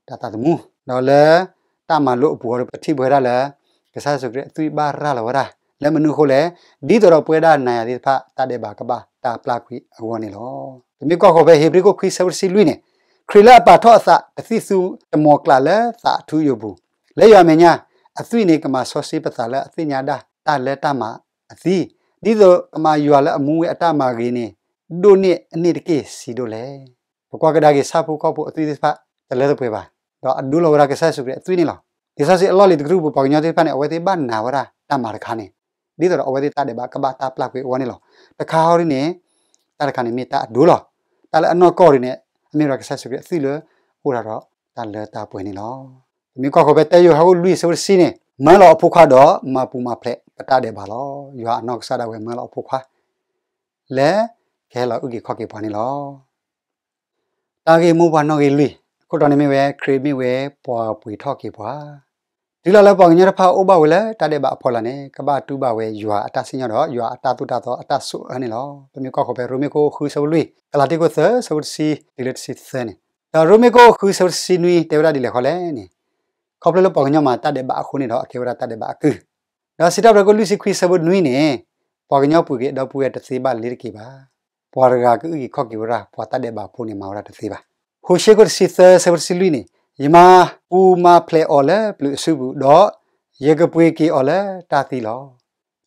တၢ်သးသမူ, ဒီးလၢတၢ်မၤလိအပူၤအီၤဒီး ပထံၣ်ပဝဲဒၣ်လၢ ကစၢ်ယ့ၣ်ၡူးခရံာ်အသွံၣ်ဘၣ်ရၤလီၤဝဲဒၣ် လၢမနုၤအဃိလဲၣ်, ဒ်သိးဒီးပဝဲဒၣ်နၤယၤသ့ၣ်တဖၣ် တၢ်ဒဲးဘးကဘၣ်တၢ်ပျၢ်ကွံာ်အဂီၢ်န့ၣ်လီၤ. ပမ့ၢ်ကွၢ်ဃီၤဖဲဧ့ၤဘြံၤခိၣ်ခွံ အဆၢဖိတဆံလွံၢ်န့ၣ်, ခရံာ်လၢအပာ်ထီၣ်အသး တသံၣ်သူတမီၤကျၣ်လၢသးအထူအယိာ်ပူၤ, လၢယွၤအမဲာ်ညါ, အသွံၣ်န့ၣ် ကမၤစီဆှံပသးလၢအသ့ၣ်ညါဒၣ်တၢ်လၢတၢ်မၤအသံ, ဒ်သိးကမၤယွၤလၢအမူဝဲအတၢ်မၤဂ့ၤန့ၣ် ဒိၣ်န့ၢ်အန့ၣ်တက့ၢ်ဆံးဒိၣ်လဲၣ်. ပကွၢ်ကဒါက့ၤဆၣ်ဖိကီၢ်ဖိအသွံၣ်သ့ၣ်တဖၣ် တလၢတပှဲၤဘၣ်, ဒီးအဒိလီၤဝဲဒၣ်ကစၢ်ယ့ၣ်ၡူးခရံာ်အသွံၣ်န့ၣ်လီၤ. လံာ်စီဆှံအလီၢ်လံၤတကတြူၢ်ပူၤ ပှၤကညီသ့ၣ်တဖၣ်န့ၣ် အဝဲသ့ၣ်ဘၣ်နာ်ဝဲဒၣ်တၢ်မၤတခါန့ၣ်, ဒ်သိးဒီးအဝဲသ့ၣ်တၢ်ဒဲးဘးကဘၣ်တၢ်ပျၢ်ကွံာ်အဂီၢ်န့ၣ်လီၤ. တခါဟီဒ်န့ၣ်, တၢ်တခါန့ၣ်မ့ၢ်တၢ်အဒိလီၤ. တၢ်လၢအနီၢ်ကီၢ်ဒ်န့ၣ် အမ့ၢ်ဝဲဒၣ်ကစၢ်ယ့ၣ်ၡူးခရံာ်အသွံၣ်လၢ အိၣ်တၢ်ဒီးတၢ်လၢတၢ်ပှဲၤန့ၣ်လီၤ. ပမ့ၢ်ကွၢ်ဃီၤဖဲတၢယိၤဟၣ်ခိၣ်လွံၢ် အဆၢဖိတဆံန့ၣ်, မၢလီၤအဖိခွါဒီးမၤပူၤမၤဖျဲးပတၢ်ဒဲးဘးလီၤ. ယွၤအနီၢ်ကစၢ်ဒၣ်ဝဲမၢလီၤအဖိခွါ လၢကဟဲလီၤအုၣ်က့ၤခီၣ်က့ၤပှၤန့ၣ်လီၤ. တၢ်ဂ့ၢ်မိၢ်ပှၢ်နီၣ်ဂံၢ်လွံၢ်, အခိၣ်တီန့ၣ်မ့ၢ်ဝဲ ခရံာ်မ့ၢ်ဝဲပှၤပှ့ၤထီၣ်က့ၤပှၤ တုၤလီၤလၢပှၤကညီတဖၣ်အိၣ်ဘၣ်ဝဲလၢတၢ်ဒဲးဘးအဖီလာ်န့ၣ် ကဘၣ်တူၢ်ဘၣ်ဝဲယွၤအတၢ်စံၣ်ညီၣ်ဒီး ယွၤအတၢ်သိၣ်တၢ်သီအတၢ်ဆိၣ်အၢန့ၣ်လီၤ. ပမ့ၢ်ကွၢ်ဃီၤဖဲရိမ့ၤခိၣ်ဃု အဆၢဖိလွံၢ်, ကလၤတံခိၣ်သၢ အဆၢဖိတဆံတုၤလၢတဆံသၢန့ၣ်, ဒီးရိမ့ၤခိၣ်ဃု အဆၢဖိတဆံနွံတဲဝဲဒၣ်ဒ်လဲၣ်ဃီလဲၣ်န့ၣ်, ခီဖျိလၢပှၤကညီမၤတၢ်ဒဲးဘးအဃိန့ၣ်ဒီး အကဲဝဲဒၣ်တၢ်ဒဲးဘးအကုၢ်, ဒီးစံးထီၣ်ပတြၢၤခိၣ်လွံၢ်ဆံခွံ အဆၢဖိနွံန့ၣ်, ပှၤကညီပှ့ၤက့ၤအဒီပုၢ်ဝဲၢ်တသ့ဘၣ်လ့ၤတက့ၢ်ဘၣ်. ပှၤတဂၤကအုၣ်က့ၤခီၣ်က့ၤဝဲဒၣ် ပှၤတၢ်ဒဲးဘးဖိန့ၣ် မၤဝဲဒၣ်တသ့ဘၣ်. ဟိၤၡ့ခိၣ်တဆံသၢ အဆၢဖိတဆံလွံၢ်န့ၣ်, ယမၤပူၤမၤဖျဲးအီၤလၢပျုၤအစုပူၤ, ဒီးယကပှ့ၤက့ၤအီၤလၢတၢ်သံလီၤ.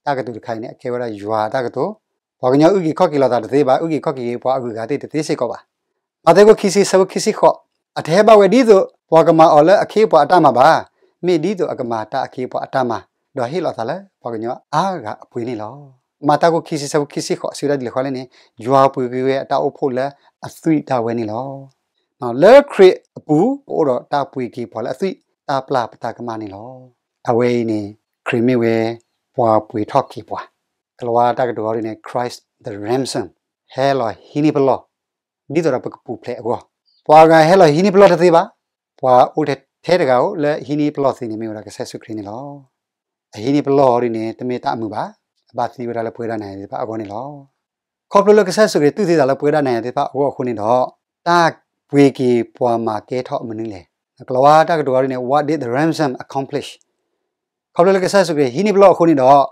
တၢ်ကတိၤတခါအံၤန့ၣ် အကဲဝဲဒၣ်ယွၤအတၢ်ကတိၤ, ပှၤကညီအုၣ်က့ၤခီၣ်က့ၤလိာ်သးတသ့ဘၣ်, အုၣ်က့ၤခီၣ်က့ၤက့ၤပှၤအဂုၤအဂၤသ့ၣ်တသ့စ့ၢ်ကီးဘၣ်. မးသဲခိၣ်ခံဆံ အဆၢဖိခံဆံဃိး, အတဟဲဘၣ်ဝဲဒ်သိး ပှၤကမၤအီၤလၢအခ့အပှၤအတၢ်မၤဘၣ်, မ့ၢ်ဒ်သိးအကမၤတၢ်အခ့အပှၤအတၢ်မၤ, ဒီးဟ့ၣ်လီၤအသးလၢပှၤကညီအါဂၤအပှ့ၤန့ၣ်လီၤ. မးသဲခိၣ်ခံဆံ အဆၢဖိခံဆံဃိး စံးဝဲဒၣ်ဒ်လဲၣ်ဃီလဲၣ်န့ၣ်, ယွၤပှ့ၤက့ၤဝဲအတၢ်အိၣ်ဖှိၣ်လၢအသွံၣ်ဒၣ်ဝဲန့ၣ်လီၤ. လၢခရံာ်အပူၤ ပအိၣ်ဒီးတၢ်ပှ့ၤက့ၤပှၤလၢအသွံၣ်, တၢ်ပျၢ်ပတၢ်ကမၣ်န့ၣ်လီၤ. အဝဲအံၤန့ၣ် ခရံာ်မ့ၢ်ဝဲ ပှၤပှ့ၤထီၣ်က့ၤပှၤ, ကလၤဝါတၢ်ကတိၤအီၤဒ်န့ၣ် Christ the ransom, ဟဲလီၤဟံးန့ၢ်ပလီၢ် ဒ်သိးဒီးပကပူၤဖျဲးအဂီၢ်, ပှၤဂၤဟဲလီၤဟံးန့ၢ်ပလီၢ်တသ့ဘၣ်, ပှၤအိၣ်ထဲတဂၤဧိၤလၢဟံးန့ၢ်ပလီၢ်သ့န့ၣ် မ့ၢ်ဝဲဒၣ်ကစၢ်ယ့ၣ်ၡူးခရံာ်န့ၣ်လီၤ. အဟံးန့ၢ်ပလီၢ်အီၤဒ်န့ၣ် တမ့ၢ်တၢ်အမုာ်ဘၣ်, အဘၣ်သံဝဲဒၣ်လၢပဝဲဒၣ်နၤယၤသ့ၣ်တဖၣ်အဂီၢ်န့ၣ်လီၤ. ခီဖျိလၢကစၢ်ယ့ၣ်ၡူးခရံာ်တူၢ်သံသးလၢပဝဲဒၣ်နၤယၤသ့ၣ်တဖၣ်အဂီၢ်အဃိန့ၣ်ဒီး, တၢ်ပှ့ၤက့ၤပှၤမၤကဲထီၣ်မနုၤလဲၣ်. ကလၤဝါတၢ်ကတိၤအီၤဒ်န့ၣ် What did the ransom accomplish? ခီဖျိလၢကစၢ်ယ့ၣ်ၡူးခရံာ်ဟံးန့ၢ်ပလီၢ်အဃိန့ၣ်ဒီး,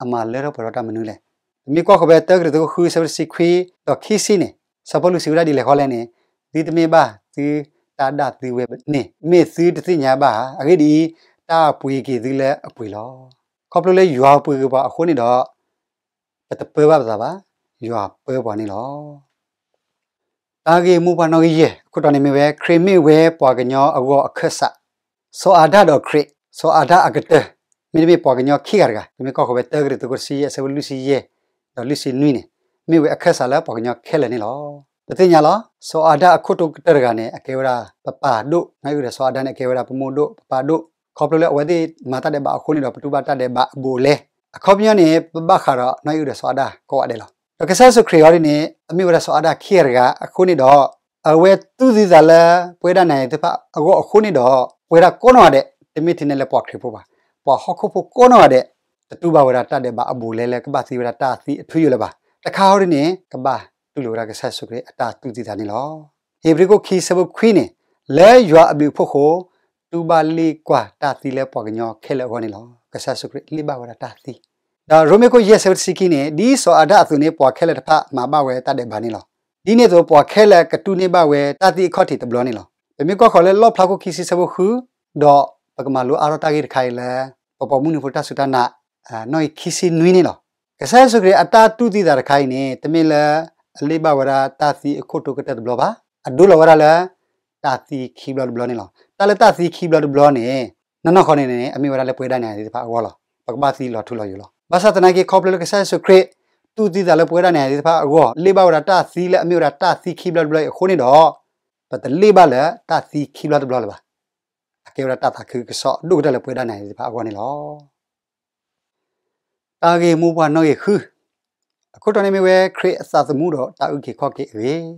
အမၤလၢထီၣ်ပှဲၤထီၣ်တၢ်မနုၤလဲၣ်. ပမ့ၢ်ကွၢ်ဃီၤဖဲတၢကရံၣ်သူးခိၣ်ဃု အဆၢဖိတဆံခွံ ဒီးခံဆံန့ၣ်, စီၤပီလူးစံးဝဲဒၣ်ဒ်လဲၣ်ဃီလဲၣ်န့ၣ်, သုတမ့ၢ်ဘၣ်သုတၢ်ဒၣ်သုဝဲန့ၣ်, မ့ၢ်သုတသ့ၣ်ညါဘၣ်ဧါ. အဂ့ၢ်ဒ်အံၤ, တၢ်ပှ့ၤက့ၤသုလၢအပှ့ၤလီၤ. ခီဖျိလၢယွၤပှ့ၤက့ၤပှၤအဃိန့ၣ်ဒီး, ပတပၢဘၣ်ပသးဘၣ်, ယွၤပၢပှၤန့ၣ်လီၤ. တၢ်ဂ့ၢ်မိၢ်ပှၢ်နီၣ်ဂံၢ်ယဲၢ် အခိၣ်တီန့ၣ်မ့ၢ်ဝဲ ခရံာ်မ့ၢ်ဝဲပှၤကညီအဂီၢ်အခၢၣ်စး, စီၤအၤဒၣ်ဒီးခရံာ်, စီၤအၤဒၣ်အကတၢၢ်, မ့တမ့ၢ်ပှၤကညီခံဂၤတဂၤ, ပမ့ၢ်ကွၢ်ဃီၤဖဲတၢကရံၣ်သူးခိၣ်တဆံယဲၢ် အဆၢဖိလွံၢ်ဆံယဲၢ် ဒီးလွံၢ်ဆံနွံန့ၣ်, မ့ၢ်ဝဲအခၢၣ်စးလၢပှၤကညီခဲလၢာ်န့ၣ်လီၤ. ပသ့ၣ်ညါလီၤ, စီၤအၤဒၣ်အခိၣ်တိကတၢၢ်တဂၤန့ၣ် အကဲဝဲဒၣ်ပပၢ်ဒိၣ်, နီၢ်အံၣ်အုဒီးစီၤအၤဒၣ်န့ၣ် အကဲဝဲဒၣ်ပမိၢ်ဒိၣ်ပပၢ်ဒိၣ်, ခီဖျိလၢအဝဲသ့ၣ်မၤတၢ်ဒဲးဘးအဃိန့ၣ်ဒီး ပတူၢ်ဘၣ်တၢ်ဒဲးဘးအဘူးအလဲ, အခီပညီန့ၣ် ပဘၣ်ဃးဒီးနီၢ်အံၣ်အုဒီးစီၤအၤဒၣ်ကိးဂၤဒဲးလီၤ. ဒီးကစၢ်ယ့ၣ်ၡူးခရံာ်အံၤန့ၣ် အမ့ၢ်ဝဲဒၣ်စီၤအၤဒၣ်ခံဂၤတဂၤအဃိန့ၣ်ဒီး အဝဲတူၢ်သံသးလၢပဝဲဒၣ်နၤယၤသ့ၣ်တဖၣ်အဂီၢ်အဃိန့ၣ်ဒီး ပဝဲဒၣ်ကိးနီၢ်ဂၤဒဲး တမ့ၢ်ထဲန့ၣ်လၢပှၤခရံာ်ဖိဘၣ်, ပှၤဟီၣ်ခိၣ်ဖိကိးနီၢ်ဂၤဒဲး တတူၢ်ဘၣ်ဝဲဒၣ်တၢ်ဒဲးဘးအဘူးအလဲလၢကဘၣ်သံဝဲဒၣ်တၢ်သံအထူအယိာ်လၢၤဘၣ်. တခါအံၤန့ၣ် ကဘၣ်တူၢ်လိာ်ဝဲဒၣ်ကစၢ်ယ့ၣ်ၡူးခရံာ်အတၢ်တူၢ်သံသးန့ၣ်လီၤ. ဧ့ၤဘြံၤခိၣ်ခံဆၢဖိခွံန့ၣ်, လၢယွၤအဘျုးအဖှိၣ်အဃိ တူၢ်ဘၣ်လ့ၣ်ကွၢ်တၢ်သံလၢပှၤကညီခဲလၢာ်အဂီၢ်န့ၣ်လီၤ. ကစၢ်ယ့ၣ်ၡူးခရံာ်လ့ၣ်ဘၣ်ဝဲဒၣ်တၢ်သံ ဒီးရိမ့ၤခိၣ်ယဲၢ်ဆၢဖိတဆံခံန့ၣ်, ဒ်စီၤအၤဒၣ်အသိးန့ၣ် ပှၤခဲလၢာ်တဖၣ်မၤဘၣ်ဝဲတၢ်ဒဲးဘးန့ၣ်လီၤ. ဒ်န့ၣ်အသိး ပှၤခဲလၢာ်ကတူၢ်န့ၢ်ဘၣ်ဝဲတၢ်သံအခီၣ်ထံးတဘျီန့ၣ်လီၤ. ပမ့ၢ်ကွၢ်ဃီၤလၢလီၣ်ဖျါခိၣ်ခံဆံဆၢဖိဃု, ဒီးပကမၤလိအါထီၣ်တၢ်ဂ့ၢ်တခါအံၤလၢ ပပှၤမုၢ်နံၤဖိတၢ်စူၢ်တၢ်နာ် နီၣ်ဂံၢ်ခံဆံနွံန့ၣ်လီၤ. ကစၢ်ယ့ၣ်ၡူးခရံာ်အတၢ်တူၢ်သံသးတခါအံၤန့ၣ် တမ့ၢ်လၢအလ့ၣ်ဘၣ်ဝဲဒၣ်တၢ်သံအခိၣ်တိကတၢၢ်တဘျီဘၣ်, အဒိလီၤဝဲဒၣ်လၢ တၢ်သံခံဘျီတဘျီန့ၣ်လီၤ. တၢ်လၢတၢ်သံခံဘျီတဘျီန့ၣ် နီၢ်နီၢ်ဃီန့ၣ်န့ၣ် အမ့ၢ်ဝဲဒၣ်လၢပဝဲဒၣ်နၤယၤသ့ၣ်တဖၣ်အဂီၢ်လီၤ. ပကဘၣ်သံလီၤထူလီၤယိာ်လီၤ. ဘၣ်ဆၣ်သနာ်က့ ခီဖျိလၢကစၢ်ယ့ၣ်ၡူးခရံာ် တူၢ်သံသးလၢပဝဲဒၣ်နၤယၤသ့ၣ်တဖၣ်အဂီၢ်, လ့ၣ်ဘၣ်ဝဲဒၣ်တၢ်သံလၢအမ့ၢ်ဝဲဒၣ်တၢ်သံခံဘျီတဘျီအံၤအဃိန့ၣ်ဒီး, ပတလ့ၣ်ဘၣ်လၢတၢ်သံခံဘျီတဘျီလၢၤဘၣ်. အကဲဝဲဒၣ်တၢ်သးခုကစီၣ်ဒိၣ်ကတၢၢ်လၢပဝဲဒၣ်နၤယၤသ့ၣ်တဖၣ်အဂီၢ်န့ၣ်လီၤ. တၢ်ဂ့ၢ်မိၢ်ပှၢ်နီၣ်ဂံၢ်ဃု, အခိၣ်တီန့ၣ်မ့ၢ်ဝဲ ခရံာ်အသးသမူဒီးတၢ်အုၣ်က့ၤခီၣ်က့ၤအဂ့ၢ်,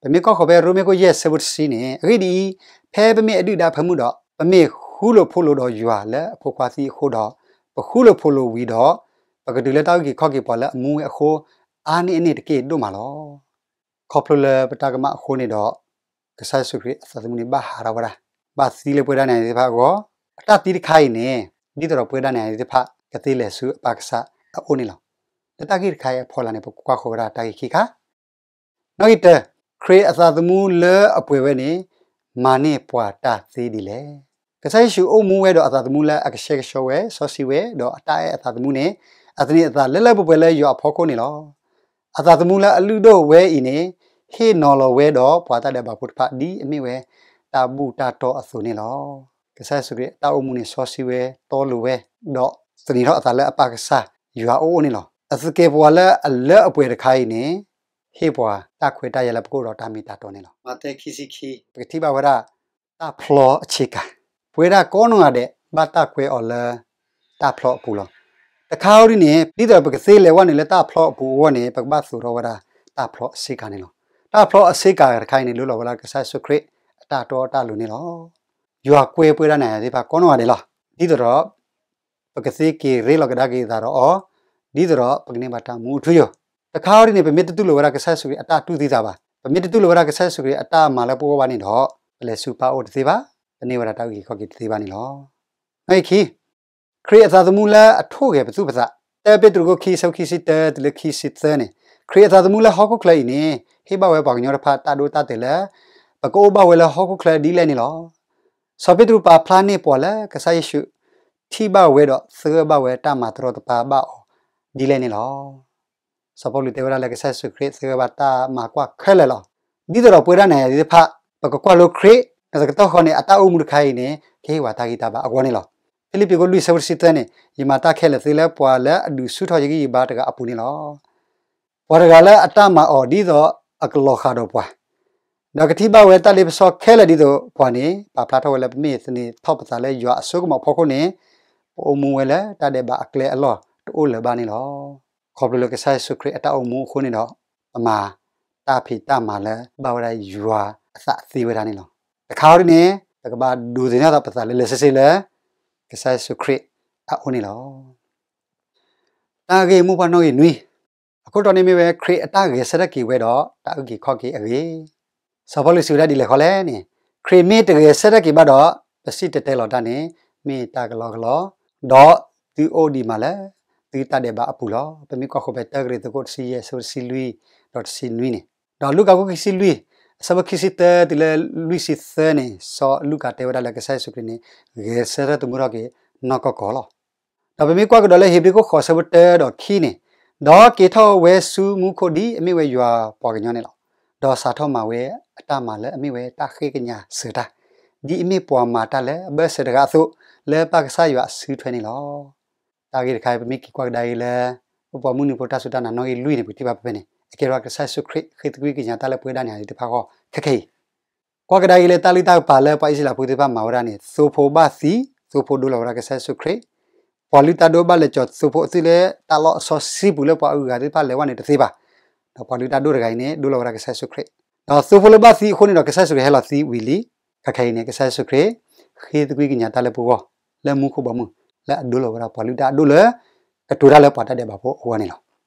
ပမ့ၢ်ကွၢ်ဃီၤဖဲရိမ့ၤခိၣ်ယဲၢ်ဆၢဖိတဆံန့ၣ်, အဂ့ၢ်ဒ်အံၤ, ဖဲပမ့ၢ်အဒုၣ်ဒါအဖၢမုၢ်ဒီး ပမ့ၢ်ဃူလိာ်ဖိးလိာ်ဒီးယွၤလၢအဖိခွါသံအဃိဒီး, ပဃူလိာ်ဖိးလိာ်ဝံၤဒီး, ပကတုၤလၢတၢ်အုၣ်က့ၤခီၣ်က့ၤပှၤလၢအမူဝဲအဃိ, အါန့ၢ်အန့ၣ်တက့ၢ်ဒိၣ်မးလီၤ. ခီဖျိလၢပတၢ်ကမၣ်အဃိန့ၣ်ဒီး, ကစၢ်ယ့ၣ်ၡူးခရံာ်အသးသမူန့ၣ်ဘၣ်ဟးထီၣ်ဝဲဒၣ်, ဘၣ်သံလၢပဝဲဒၣ်နၤယၤသ့ၣ်တဖၣ်အဂီၢ်, အတၢ်သံတခါအံၤန့ၣ်, ဒ်သိးဒီးပဝဲဒၣ်နၤယၤသ့ၣ်တဖၣ် ကသ့လဲၤဆူအပၢ်ကစၢ်အအိၣ်န့ၣ်လီၤ. လၢတၢ်ဂ့ၢ်တခါအံၤအဖီလာ်န့ၣ် ပကကွၢ်ဃီၤဝဲဒၣ်တၢ်ဂ့ၢ်ခံခါ နီၣ်ဂံၢ်တၢ, ခရံာ်အသးသမူလၢအပှဲၤဝဲန့ၣ် မၤန့ၢ်ပှၤတၢ်သ့ဒ်လဲၣ်. ကစၢ်ယ့ၣ်ၡူးအိၣ်မူဝဲဒီးအသးသမူလၢအကဆှဲကဆှီဝဲ စီဆှံဝဲ ဒီးအတၢ်အဲၣ်အသးသမူန့ၣ် အသန့ၤအသးလၢလၢပှဲၤပှဲၤလၢယွၤအဖီခိၣ်န့ၣ်လီၤ. အသးသမူလၢအလုၢ်ဒိၣ်ဝဲအံၤန့ၣ် ဟ့ၣ်နီၤလီၤဝဲဒီးပှၤတၢ်ဒဲးဘးဖိတဖၣ်ဒ်အမ့ၢ်ဝဲတၢ်ဘူၣ်တၢ်တီအသိးန့ၣ်လီၤ. ကစၢ်ယ့ၣ်ၡူးခရံာ်အတၢ်အိၣ်မူန့ၣ် စီဆှံဝဲ တီလိၤဝဲ ဒီးသန့ၤထီၣ်အသးလၢအပၢ်ကစၢ်ယွၤအအိၣ်န့ၣ်လီၤ. အသကဲးပဝးလၢအလၢအပှဲၤတခါအံၤန့ၣ် ဟ့ၣ်ပှၤတၢ်ခွဲးတၢ်ယာ်လၢပကအိၣ်ဒီးတၢ်မ့ၢ်တၢ်တီန့ၣ်လီၤ. မးသဲခံဆံခံ ပကထံၣ်ဘၣ်ဝဲဒၣ် တၢ်ဖျီအဆ့ကၤ, ပဝဲဒၣ်ကိးနီၢ်ဂၤဒဲး ဘၣ်တၢ်ကွဲးအီၤလၢ တၢ်ဖျီအပူၤလီၤ. တခါအံၤဒ်န့ၣ် ဒ်သိးပကသ့လဲၤဝဲနုာ်လၢတၢ်ဖျီအပူၤအဂီၢ်န့ၣ် ပကဘၣ်သိးထီၣ်ဝဲဒၣ် တၢ်ဖျီအဆ့ကၤန့ၣ်လီၤ. တၢ်ဖျီအဆ့ကၤတခါအံၤန့ၣ် လိၣ်လီၤဝဲဒၣ်ကစၢ်ယ့ၣ်ၡူးခရံာ် အတၢ်တီတၢ်လိၤန့ၣ်လီၤ. ယွၤကွဲပဝဲဒၣ်နၤယၤသ့ၣ်တဖၣ်ကိးနီၢ်ဂၤဒဲးလီၤ. ဒ်သိးဒီး ပကသ့က့ၤရ့လိာ်ကဒါက့ၤအသးဒီးအီၤ, ဒ်သိးဒီးပကန့ၢ်ဘၣ်တၢ်မူအထူအယိာ်. တခါအံၤဒ်န့ၣ် ပမ့ၢ်တတူၢ်လိာ်ဝဲဒၣ်ကစၢ်ယ့ၣ်ၡူးခရံာ်အတၢ်တူၢ်သံသးဘၣ်, ပမ့ၢ်တတူၢ်လိာ်ဝဲဒၣ်ကစၢ်ယ့ၣ်ၡူးခရံာ်အတၢ်မၤလၢပဂီၢ်ဘၣ်န့ၣ်ဒီး, ပလဲၤဆူပၢ်အိၣ်တသ့ဘၣ်, ပန့ၢ်ဝဲဒၣ်တၢ်အုၣ်က့ၤခီၣ်က့ၤတသ့ဘၣ်န့ၣ်လီၤ. နီၣ်ဂံၢ်ခံ, ခရံာ်အသးသမူလၢအထိၣ်ဂဲၤပသူၣ်ပသး, တၢပ့းတရူးခိၣ်ခံ ဆၢဖိခံဆံတၢတုၤလၢခံဆံသၢန့ၣ်, ခရံာ်အသးသမူလၢဟီၣ်ခိၣ်ချၢအံၤန့ၣ် ဟ့ၣ်ဘၣ်ဝဲပှၤကညီတဖၣ်တၢ်ဒိတၢ်တဲာ်လၢ ပကအိၣ်ဘၣ်ဝဲလၢဟီၣ်ခိၣ်ချၢဒ်လဲၣ်န့ၣ်လီၤ. စီၤပ့းတရူးပာ်ဖျါန့ၢ်ပှၤလၢကစၢ်ယ့ၣ်ၡူး ထံၣ်ဘၣ်ဝဲဒီးသဂၢၢ်ဘၣ်ဝဲတၢ်မၤတရီတပါဘၣ်အီၤဒ်လဲၣ်န့ၣ်လီၤ. စီၤပီလူးတဲဝဲဒၣ်လၢကစၢ်ယ့ၣ်ၡူးခရံာ်သဂၢၢ်ဘၣ်တၢ်မၤကွၢ်ခဲလၢာ်လီၤ. ဒ်သိးဒီးပဝဲဒၣ်နၤယၤသ့ၣ်တဖၣ် ပကကွၢ်လိခရံာ် တကတီၢ်ဃီန့ၣ် အတၢ်အိၣ်မူတခါအံၤန့ၣ် ကဟ့ၣ်ပှၤတၢ်ဂံၢ်တၢ်ဘါအဂီၢ်န့ၣ်လီၤ. ဖံလံးပံးခိၣ်လွံၢ် ဆၢဖိတဆံသၢန့ၣ်, ယမၤတၢ်ခဲလၢာ်သ့လၢပှၤလၢအဒုးဆူၣ်ထီၣ်ယဂံၢ်ယဘါတဂၤအပူၤန့ၣ်လီၤ. ပှၤတဂၤလၢအတၢ်မၤအီၤဒ်သိးအကလီၤဃာ်ဒီးပှၤ, ဒီးကထံၣ်ဘၣ်ဝဲတၢ်လ့ပစီခဲလၢာ်ဒ်သိးပှၤန့ၣ် ပာ်ဖျါထီၣ်ဝဲလၢပမ့ၢ်သန့ၤထီၣ်ပသးလၢယွၤအစိကမီၤအဖီခိၣ်န့ၣ်, ပအိၣ်မူဝဲလၢတၢ်ဒဲးဘးအကျဲအလီၢ်တအိၣ်လၢၤဘၣ်န့ၣ်လီၤ. ခီဖျိလၢကစၢ်ယ့ၣ်ၡူးခရံာ်အတၢ်အိၣ်မူအဃိန့ၣ်ဒီး, ပမၤတၢ်ဖံးတၢ်မၤလၢဘၣ်ဝဲဒၣ်ယွၤအသးသ့ဝဲဒၣ်န့ၣ်လီၤ. တခါအံၤဒ်န့ၣ်, ပကဘၣ်ဒိးသန့ၤထီၣ်ပသးလၢလၢဆ့ဆ့လၢ ကစၢ်ယ့ၣ်ၡူးခရံာ်အအိၣ်န့ၣ်လီၤ. တၢ်ဂ့ၢ်မိၢ်ပှၢ်နီၣ်ဂံၢ်နွံ, အခိၣ်တီန့ၣ်မ့ၢ်ဝဲ ခရံာ်အတၢ်ဂဲၤဆၢထၢၣ်က့ၤဝဲဒီးတၢ်အုၣ်က့ၤခီၣ်က့ၤအဂ့ၢ်. စီၤပီလူးစံးဝဲဒၣ်ဒ်လဲၣ်ဃီလဲၣ်န့ၣ်, ခရံာ်မ့ၢ်တဂဲၤဆၢထၢၣ်က့ၤဘၣ်ဒီး, ပစံၣ်တဲၤတဲလီၤတၢ်န့ၣ် မ့ၢ်တၢ်ကလီကလီ, ဒီးသုအိၣ်ဒံးမးလၢ သုတၢ်ဒဲးဘးအပူၤလီၤ. ပမ့ၢ်ကွၢ်ဃီၤဖဲတၢကရံၣ်သူးခိၣ်တဆံယဲၢ် ဆၢဖိတဆံလွံၢ် ဒီးတဆံနွံန့ၣ်, ဒီးလူၤကၣ်ခိၣ်ခံဆံလွံၢ် အဆၢဖိခံဆံတၢတုၤလၢလွံၢ်ဆံသၢန့ၣ်, စီၤလူၤကၣ်တဲဝဲဒၣ်လၢကစၢ်ယ့ၣ်ၡူးခရံာ်န့ၣ် ဂဲၤဆၢထၢၣ်သမူထီၣ်က့ၤနီၢ်ကီၢ်ကီၢ်လီၤ. ဒီးပမ့ၢ်ကွၢ်ကဒီးလၢဧ့ၤဘြံၤခိၣ်ဃိး ဆၢဖိတၢဒီးခံန့ၣ်, ဒီးက့ၤထီၣ်ဝဲဆူမူခိၣ်ဒ်အမ့ၢ်ဝဲယွၤပှၤကညီန့ၣ်လီၤ. ဒီးစးထီၣ်မၤဝဲအတၢ်မၤလၢအမ့ၢ်ဝဲတၢ်ဃ့ကညးစၢၤတၢ်, ဒ်အမ့ၢ်ပှၤမၤတၢ်လၢအဘၢၣ်စၢၤတဂၤအသိး, လၢပၢ်ကစၢ်ယွၤအစုထွဲန့ၣ်လီၤ. တၢ်ဂ့ၢ်တခါအံၤ ပမ့ၢ်က့ၤကွၢ်ကဒါက့ၤလၢ ပပှၤမုၢ်နံၤဖိတၢ်စူၢ်တၢ်နာ်နီၣ်ဂံၢ်လွံၢ်န့ၣ် ပကထံၣ်ဘၣ်ဖဲဖဲန့ၣ် အကဲထီၣ်ကစၢ်ယ့ၣ်ၡူးခရံာ် ဃ့သကွံၢ်ကညးတၢ်လၢပဝဲဒၣ်န့ၣ်သ့ၣ်တဖၣ်အဂီၢ် ခဲခဲအံၤ ကွၢ်ကဒါက့ၤလၢတၢ်လုၢ်တၢ်ပာ်လၢပှၤအံၣ်စရ့လးဖိသ့ၣ်တဖၣ် မၤဝဲဒၣ်န့ၣ် သိဖိဘၣ်သံ, သိဖိဒိလီၤဝဲဒၣ်ကစၢ်ယ့ၣ်ၡူးခရံာ်, ပှၤလုၢ်တၢ်ဒိၣ်ဘၣ်လဲၤကၠီၤသိဖိအသွံၣ်လၢတၢ်လီၢ်အစီဆှံပူၤလၢပှၤအဂုၤအဂၤသ့ၣ်တဖၣ်လဲၤဝဲန့ၣ်တသ့ဘၣ်, ဒီးပှၤလုၢ်တၢ်ဒိၣ်တဂၤအံၤန့ၣ် ဒိလီၤဝဲဒၣ်ကစၢ်ယ့ၣ်ၡူးခရံာ်, ဒီးသိဖိလၢဘၣ်သံအဃိန့ၣ်ဒီး ကစၢ်ယ့ၣ်ၡူးခရံာ်ဟဲလီၤသံဝံၤလံ. ခဲခဲအံၤန့ၣ် ကစၢ်ယ့ၣ်ၡူးခရံာ် ဃ့သကွံၢ်ကညးတၢ်လၢပဂီၢ် လၢမူခိၣ်ဘီမုၢ် လၢအဒိလီၤဝဲဒၣ်ပှၤလုၢ်တၢ်အဒိၣ်လၢ ကတိၤတၢ်လၢပှၤတၢ်ဒဲးဘးဖိအဂီၢ်န့ၣ်လီၤ.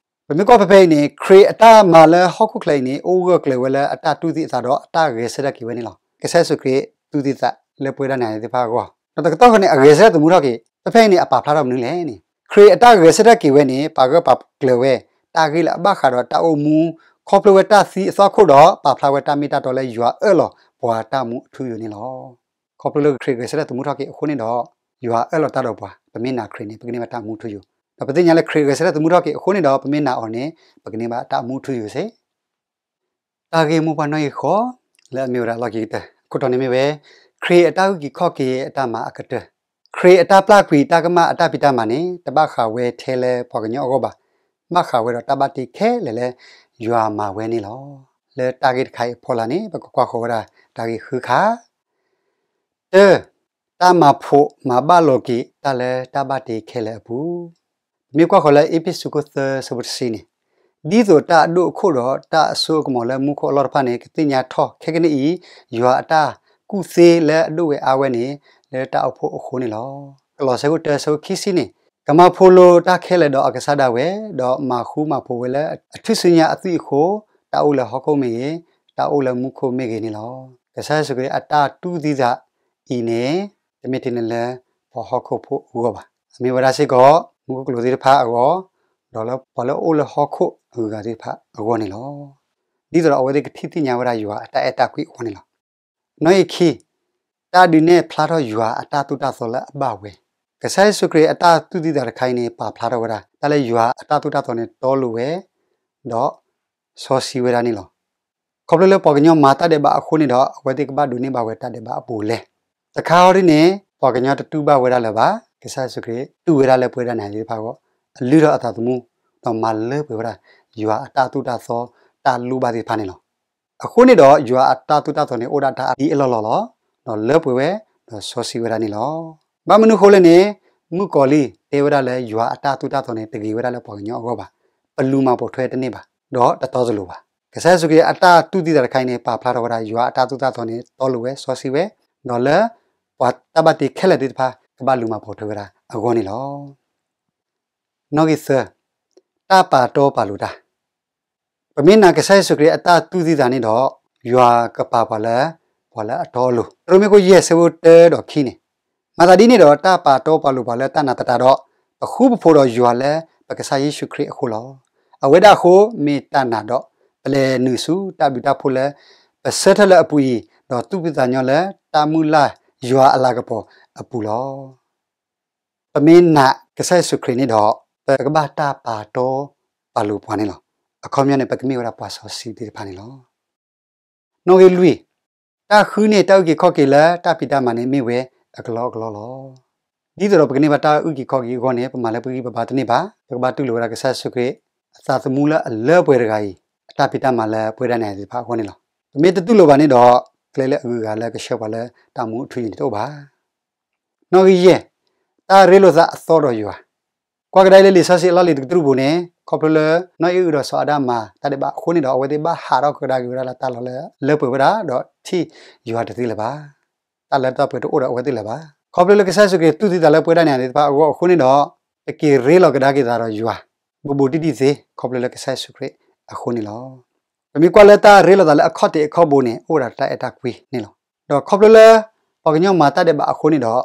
ပမ့ၢ်ကွၢ်ဖဲဖဲအံၤန့ၣ် ခရံာ်အတၢ်မၤလၢဟီၣ်ခိၣ်ချၢအံၤန့ၣ် အိၣ်ဂၢၢ်ကျၢၤဝဲလၢအတၢ်တူၢ်သံအသးဒီးအတၢ်ဂဲၤဆၢထၢၣ်က့ၤဝဲန့ၣ်လီၤ. ကစၢ်ယ့ၣ်ၡူးခရံာ်တူၢ်သံသးလၢပဝဲဒၣ်န့ၣ်သ့ၣ်တဖၣ်အဂီၢ်, ဒီးတကတီၢ်ဃီန့ၣ် အဂဲၤဆၢထၢၣ်သမူထီၣ်က့ၤ, ဖဲဖဲအံၤန့ၣ် အပာ်ဖျါထီၣ်မနုၤလဲၣ်န့ၣ် ခရံာ်အတၢ်ဂဲၤဆၢထၢၣ်က့ၤဝဲန့ၣ် ပာ်ဂၢၢ်ပာ်ကျၢၤဝဲ တၢ်ဂ့ၢ်လၢအဘၣ်ဃးဒီးတၢ်အိၣ်မူ ခီဖျိဝဲတၢ်သံအသီအခိၣ်ဒီး ပာ်ဖျါဝဲတၢ်မ့ၢ်တၢ်တီလၢယွၤအၢၣ်လီၤပှၤတၢ်မူအထူအယိာ်န့ၣ်လီၤ. ခီဖျိလၢခရံာ်ဂဲၤဆၢထၢၣ်သမူထီၣ်က့ၤအဃိန့ၣ်ဒီး ယွၤအၢၣ်လီၤတၢ်ဒီးပှၤ, ပမ့ၢ်နာ်ခရံာ်န့ၣ် ပကန့ၢ်ဘၣ်တၢ်မူထူယိာ်, ဒီးပသ့ၣ်ညါလၢခရံာ်ဂဲၤဆၢထၢၣ်သမူထီၣ်က့ၤအဃိန့ၣ်ဒီး ပမ့ၢ်နာ်အီၤန့ၣ် ပကန့ၢ်ဘၣ်တၢ်မူထူယိာ်စ့ၢ် တၢ်ဂ့ၢ်မိၢ်ပှၢ်နီၣ်ဂံၢ်ဃိး လၢအမ့ၢ်ဝဲဒၣ်လီၢ်ခံကတၢၢ် အခိၣ်တီန့ၣ်မ့ၢ်ဝဲ ခရံာ်အတၢ်အုၣ်က့ၤခီၣ်က့ၤအတၢ်မၤအကတၢၢ်, ခရံာ်အတၢ်ပျၢ်ကွံာ်တၢ်ကမၣ်အတၢ်ဖံးတၢ်မၤန့ၣ် တဘၣ်ဃးဝဲထဲလၢပှၤကညီအဂီၢ်ဘၣ်, ဘၣ်ဃးဝဲဒီးတၢ်ဘၣ်တ့ခဲလၢာ်လၢယွၤမၤဝဲန့ၣ်လီၤ. လၢတၢ်ဂ့ၢ်တခါအံၤအဖီလာ်န့ၣ် ပကကွၢ်ဃီၤဝဲဒၣ်တၢ်ဂ့ၢ်ဃုခါ တၢ်, တၢ်မၤဖိးမၤဘၣ်လိာ်က့ၤတၢ်လၢတၢ်ဘၣ်တ့ခဲလၢာ်အပူၤ, ပမ့ၢ်ကွၢ်ဃီၤလၢအ့းဖ့းစူးခိၣ်သၢဆၢဖိတဆံန့ၣ်, ဒ်သိးတၢ်အဒိၣ်အခိၣ်ဒီးတၢ်အစိအကမီၤလၢမူခိၣ်အလီၢ်တဖၣ်န့ၣ် ကသ့ၣ်ညါထီၣ်ခဲကနံၣ်အံၤ, ယွၤအတၢ်ကူၣ်သ့လၢအဒိၣ်ဝဲအါဝဲန့ၣ် လၢတၢ်အိၣ်ဖှိၣ်အဃိန့ၣ်လီၤ. ကလီးစဲခိၣ်တၢဆၢဖိခံဆံန့ၣ်, ကမၤဖိးလိာ်တၢ်ခဲလၢာ်ဒီးအကစၢ်ဒၣ်ဝဲ, ဒီးမၤဃူမၤဖိးဝဲလၢအထူၣ်စုညါအသွံၣ်အဃိ, တၢ်အိၣ်လၢဟီၣ်ခိၣ်မ့ၢ်ဂ့ၤ, တၢ်အိၣ်လၢမူခိၣ်မ့ၢ်ဂ့ၤန့ၣ်လီၤ. ကစၢ်ယ့ၣ်ၡူးခရံာ်အတၢ်တူၢ်သံသးအံၤန့ၣ် တမ့ၢ်ထဲန့ၣ်လၢပှၤဟီၣ်ခိၣ်ဖိအဂီၢ်ဘၣ်. အမ့ၢ်ဝဲဒၣ်စ့ၢ်ကီး မူခိၣ်ကလူးသ့ၣ်တဖၣ်အဂီၢ်, ဒီးလၢပှၤလၢအအိၣ်လၢဟီၣ်ခိၣ်အဂုၤအဂၤသ့ၣ်တဖၣ်အဂီၢ်န့ၣ်လီၤ. ဒ်သိးဒီးအဝဲသ့ၣ်ကထံၣ်သ့ၣ်ညါဝဲဒၣ်ယွၤအတၢ်အဲၣ်တၢ်ကွံအဂီၢ်န့ၣ်လီၤ. နီၣ်ဂံၢ်ခံ, တၢ်ဒုးနဲၣ်ဖျါထီၣ်ယွၤအတၢ်သိၣ်တၢ်သီလၢအဘၣ်ဝဲ, ကစၢ်ယ့ၣ်ၡူးခရံာ်အတၢ်တူၢ်သံသးတခါအံၤန့ၣ် ပာ်ဖျါထီၣ်ဝဲဒၣ် တၢ်လၢယွၤအတၢ်သိၣ်တၢ်သီန့ၣ်တီလိၤဝဲ ဒီးစီဆှံဝဲဒၣ်န့ၣ်လီၤ. ခီဖျိလၢပှၤကညီမၤတၢ်ဒဲးဘးအဃိန့ၣ်ဒီး အဝဲသ့ၣ်ကဘၣ်ဒိးန့ၢ်ဘၣ်ဝဲတၢ်ဒဲးဘးအပူၤလဲၣ်. တခါအံၤဒ်န့ၣ် ပှၤကညီတတူၢ်ဘၣ်ဝဲဒၣ်လၢၤဘၣ်. ကစၢ်ယ့ၣ်ၡူးခရံာ်တူၢ်ဝဲဒၣ်လၢပဝဲဒၣ်န့ၣ်သ့ၣ်တဖၣ်အဂီၢ်, အလုၢ်ထီၣ်အသးသမူ, ဒီးမၤလၢပှဲၤဝဲဒၣ် ယွၤအတၢ်သိၣ်တၢ်သီတၢ်လိၣ်ဘၣ်သ့ၣ်တဖၣ်န့ၣ်လီၤ. အဃိန့ၣ်ဒီး ယွၤအတၢ်သိၣ်တၢ်သီန့ၣ် အိၣ်ဒၣ်တၢ်အဒံအလီၢ်လီၤလီၤ, ဒီးလၢပှဲၤဝဲ, ဒီးစီဆှံဝဲဒၣ်န့ၣ်လီၤ. ဘၣ်မနုၤအဃိလဲၣ်န့ၣ်, မုၣ်ကီၤလံၢ်တဲဝဲဒၣ်လၢယွၤအတၢ်သိၣ်တၢ်သီန့ၣ် တဂ့ၤဝဲဒၣ်လၢပှၤကညီအဂီၢ်ဘၣ်. ပလူၤမၤပိာ်ထွဲတန့ၢ်ဘၣ်, ဒီးတတီတလိၤဘၣ်. ကစၢ်ယ့ၣ်ၡူးခရံာ်အတၢ်တူၢ်သံသးတခါအံၤန့ၣ် ပာ်ဖျါထီၣ်ဝဲဒၣ် ယွၤအတၢ်သိၣ်တၢ်သီန့ၣ် တီလိၤဝဲစီဆှံဝဲ, ဒီးလၢပှၤတၢ်ဘၣ်တ့ခဲလၢာ်သ့ၣ်တဖၣ် ကဘၣ်လူၤမၤပိာ်ထွဲဝဲဒၣ်အဂီၢ်န့ၣ်လီၤ. နီၣ်ဂံၢ်သၢ, တၢ်ပာ်တီပာ်လိၤတၢ် ပမ့ၢ်နာ်ကစၢ်ယ့ၣ်ၡူးခရံာ်အတၢ်တူၢ်သံသးန့ၣ်ဒီး, ယွၤကပာ်ပှၤလၢ ပှၤလၢအတီအလိၤ. ရိမ့ၤခိၣ်ယဲၢ်ဆၢဖိတၢဒီးခံန့ၣ်, မၤသးဒ်န့ၣ်ဒီး တၢ်ပာ်တီပာ်လိၤပှၤလၢတၢ်နာ်သတးဒီး, ပဃူပဖိးဒီးယွၤလၢပကစၢ်ယ့ၣ်ၡူးခရံာ်အဃိလီၤ. အဝဲဒၣ်အဃိ မ့ၢ်တၢ်နာ်ဒီးပလဲၤနုာ်ဆူတၢ်ဘျုးတၢ်ဖှိၣ်လၢ ပဆၢထၢၣ်လၢအပူၤအံၤ, ဒီးသူၣ်ဖှံသးညီလၢတၢ်မုၢ်လၢ်ယွၤအလၤကပီၤအပူၤလီၤ. ပမ့ၢ်နာ်ကစၢ်ယ့ၣ်ၡူးခရံာ်န့ၣ်ဒီး, ပကဘၣ်တၢ်ပာ်တီပာ်လိၤပှၤန့ၣ်လီၤ. အခီပညီန့ၣ် ပကမ့ၢ်ဝဲဒၣ်ပှၤစီဆှံသ့ၣ်တဖၣ်န့ၣ်လီၤ. နီၣ်ဂံၢ်လွံၢ်, တၢ်ဃုန့ၢ်တၢ်အုၣ်က့ၤခီၣ်က့ၤလၢတၢ်ဖံးတၢ်မၤန့ၣ် မ့ၢ်ဝဲအကလီကလီလီၤ. ဒ်သိးဒီးပကန့ၢ်ဘၣ်တၢ်အုၣ်က့ၤခီၣ်က့ၤအဂီၢ်န့ၣ် ပမၤလၢပဂံၢ်ပဘါတန့ၢ်ဘၣ်. ပကဘၣ်တူၢ်လိာ်ဝဲဒၣ်ကစၢ်ယ့ၣ်ၡူးခရံာ် အသးသမူလၢအလၢပှဲၤတဂၤအံၤ, အတၢ်ဖံးတၢ်မၤလၢပဝဲဒၣ်န့ၣ်သ့ၣ်တဖၣ်အဂီၢ်န့ၣ်လီၤ. ပမ့ၢ်တတူၢ်လိာ်ဘၣ်န့ၣ်ဒီး, ကျဲလၢအဂုၤအဂၤလၢကဆှၢပှၤလၢတၢ်မူအထူအယိာ်န့ၣ်တအိၣ်ဘၣ်. နီၣ်ဂံၢ်ယဲၢ်, တၢ်ရ့လိာ်သးအသီဒီးယွၤ ကွၢ်ကဒါအံၤလၢလံာ်စီဆှံအလီၢ်လံၤတကတြူၢ်ပူၤန့ၣ်, ခီဖျိလၢ နီၢ်အံၣ်အုၣ်ဒီးစီၤအၤဒၣ်မၤတၢ်ဒဲးဘးအဃိန့ၣ်ဒီး အဝဲသ့ၣ်ဘၣ်ဟးထီၣ်ကဒါက့ၤဝဲဒၣ်လၢတၢ်လီၢ်လၢလၢပှဲၤဝဲဒၣ်, ဒီးထံၣ်ယွၤတသ့လၢၤဘၣ်. တၢ်လၢတၢ်ပှဲၤတအိၣ်ဒီးအဝဲသ့ၣ်လၢၤဘၣ်. ခီဖျိလၢကစၢ်ယ့ၣ်ၡူးခရံာ်တူၢ်သံသးလၢပဝဲဒၣ်န့ၣ်သ့ၣ်တဖၣ်အဂီၢ်အဃိန့ၣ်ဒီး, ပက့ၤရ့လိာ်ကဒါက့ၤသးဒီးယွၤ ဘူးဘူးတံၢ်တံၢ်သ့ ခီဖျိလၢကစၢ်ယ့ၣ်ၡူးခရံာ်အဃိန့ၣ်လီၤ. ပမ့ၢ်ကွၢ်လၢတၢ်ရ့လိာ်သးလၢအခီၣ်ထံးအခီၣ်ဘိန့ၣ် အိၣ်ဝဲဒၣ်တၢ်အဲၣ်တၢ်ကွံန့ၣ်လီၤ. ဒီးခီဖျိလၢ ပှၤကညီမၤတၢ်ဒဲးဘးအဃိန့ၣ်ဒီး,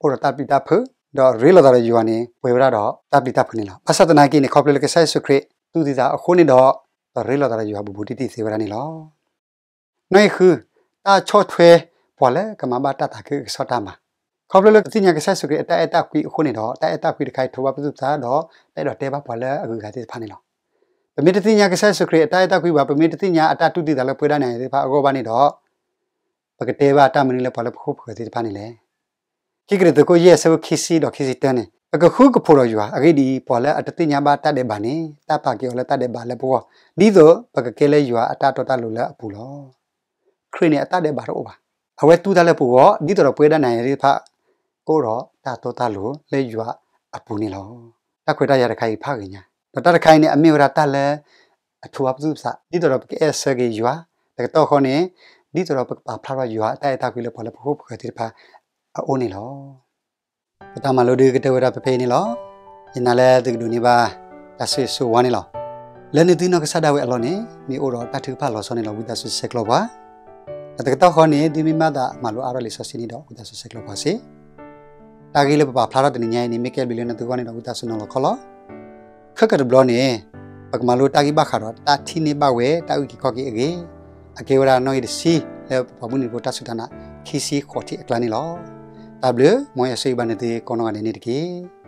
အိၣ်ဒီးတၢ်ပျံၤတၢ်ဖုး, ဒီးရ့လိာ်သးဒီးယွၤန့ၣ် ပှဲၤဝဲဒၣ်ဒီးတၢ်ပျံၤတၢ်ဖုးန့ၣ်လီၤ. ဘၣ်ဆၣ်သနာ်က့န့ၣ် ခီဖျိလၢကစၢ်ယ့ၣ်ၡူးခရံာ်တူၢ်သံသးအဃိန့ၣ်ဒီး, ပရ့လိာ်သးဒီးယွၤဘူးဘူးတံၢ်တံၢ်သ့ဝဲဒၣ်န့ၣ်လီၤ. နီၣ်ဂံၢ်ဃု, တၢ်ဆီၣ်ထွဲပှၤလၢကမၤဘၣ်တၢ်သးခုကစီၣ်တၢ်မၤ, ခီဖျိလၢပသ့ၣ်ညါကစၢ်ယ့ၣ်ၡူးခရံာ်အတၢ်အဲၣ်တၢ်ကွံအဃိန့ၣ်ဒီး, တၢ်အဲၣ်တၢ်ကွံတခါအံၤထိးဘၣ်ပသူၣ်ပသးဒီး ပအဲၣ်ဒိးတဲဘၣ်ပှၤလၢအဂုၤအဂၤသ့ၣ်တဖၣ်န့ၣ်လီၤ. ပမ့ၢ်တသ့ၣ်ညါကစၢ်ယ့ၣ်ၡူးခရံာ်အတၢ်အဲၣ်တၢ်ကွံဘၣ်, ပမ့ၢ်တသ့ၣ်ညါအတၢ်တူၢ်သံသးလၢပဝဲဒၣ်နၤယၤသ့ၣ်တဖၣ်အဂီၢ်ဘၣ်န့ၣ်ဒီး, ပကတဲဘၣ်တၢ်မနုၤလၢပှၤလၢပဃိၣ်ပဃၢၤသ့ၣ်တဖၣ်န့ၣ်လဲၣ်. ခံကရံၣ်သူး ယဲၢ်ဆၢဖိခံဆံဒီးခံဆံတၢန့ၣ်, ပကဃုကဖိးဒီးယွၤ. အဂ့ၢ်ဒ်အံၤ, ပှၤလၢအတသ့ၣ်ညါဘၣ်တၢ်ဒဲးဘးန့ၣ်, တၢ်ပာ်က့ၤအီၤလၢတၢ်ဒဲးဘးလၢပဂီၢ်, ဒ်သိးပကကဲလၢယွၤအတၢ်တီတၢ်လိၤလၢအပူၤလီၤ. ခရံာ်န့ၣ်အတၢ်ဒဲးဘးတအိၣ်ဘၣ်. အဝဲတူၢ်တၢ်လၢပဂီၢ်, ဒ်သိးဒီးပဝဲဒၣ်နၤယၤသ့ၣ်တဖၣ် ကအိၣ်ဒီးတၢ်တီတၢ်လိၤလၢယွၤအပူၤန့ၣ်လီၤ. တၢ်ခွဲးတၢ်ယာ်တခါအံၤဖးဂ့ၤညါ, ဒီးတၢ်တခါအံၤန့ၣ် အမ့ၢ်ဝဲဒၣ်တၢ်လၢ အထူးအပသူၣ်ပသး, ဒ်သိးဒီးပကအဲၣ်ဆၢက့ၤယွၤ, တကတီၢ်ဃီန့ၣ်, ဒ်သိးဒီးပကပာ်ဖျါထီၣ်ယွၤအတၢ်အဲၣ်တၢ်ကွံလၢပှၤလၢပဃိၣ်ပဃၢၤသ့ၣ်တဖၣ်အအိၣ်န့ၣ်လီၤ. ပတၢ်မၤလိဒုးကတၢၢ်ဝဲဒၣ်ဖဲဖဲအံၤန့ၣ်လီၤ. ယနာ်လၢသုကဒိးန့ၢ်ဘၣ် တၢ်ဆိၣ်ဂ့ၤဆိၣ်ဝါန့ၣ်လီၤ. လၢနသုနီၢ်ကစၢ်ဒၣ်ဝဲအလီၢ်န့ၣ် မ့ၢ်အိၣ်ဒီးတၢ်ထုကဖၣ်လီၤဆီန့ၣ်ဒီး ဝံသးစူၤဆဲးကျိးပှၤ ဒီးတကတီၢ်ဃီန့ၣ် သုမ့ၢ်ဘၣ်သးမၤလိအါထီၣ်လံာ်စီဆှံန့ၣ်ဒီး ဝံသးစူၤဆဲးကျိးပှၤစ့ၢ်. တၢ်ဂ့ၢ်လၢပပာ်ဖျါထီၣ်တနံၤညါအံၤန့ၣ် မ့ၢ်ကဲဘျုးလၢနသုဂီၢ်န့ၣ်ဒီး ဝံသးစူၤနီၤလီၤခီလီၤ. ခဲကတဘျီန့ၣ် ပကမၤလိတၢ်ဂ့ၢ်ဘၣ်ဃးဒီး တၢ်ထံၣ်န့ၢ်ဘၣ်ဝဲတၢ်အုၣ်က့ၤခီၣ်က့ၤအဂ့ၢ်, အကဲဝဲဒၣ်နီၣ်ဂံၢ်တဆံ လၢပပှၤဘုၣ်နံၤဖိတၢ်စူၢ်တၢ်နာ် ခံဆံဃိးထံၣ်အကျါန့ၣ်လီၤ. တၢ်ဘျုး, မ်ယွၤဆိၣ်ဂ့ၤဘၣ်နသုကိးနီၢ်ဂၤဒဲးန့ၣ်တက့ၢ်.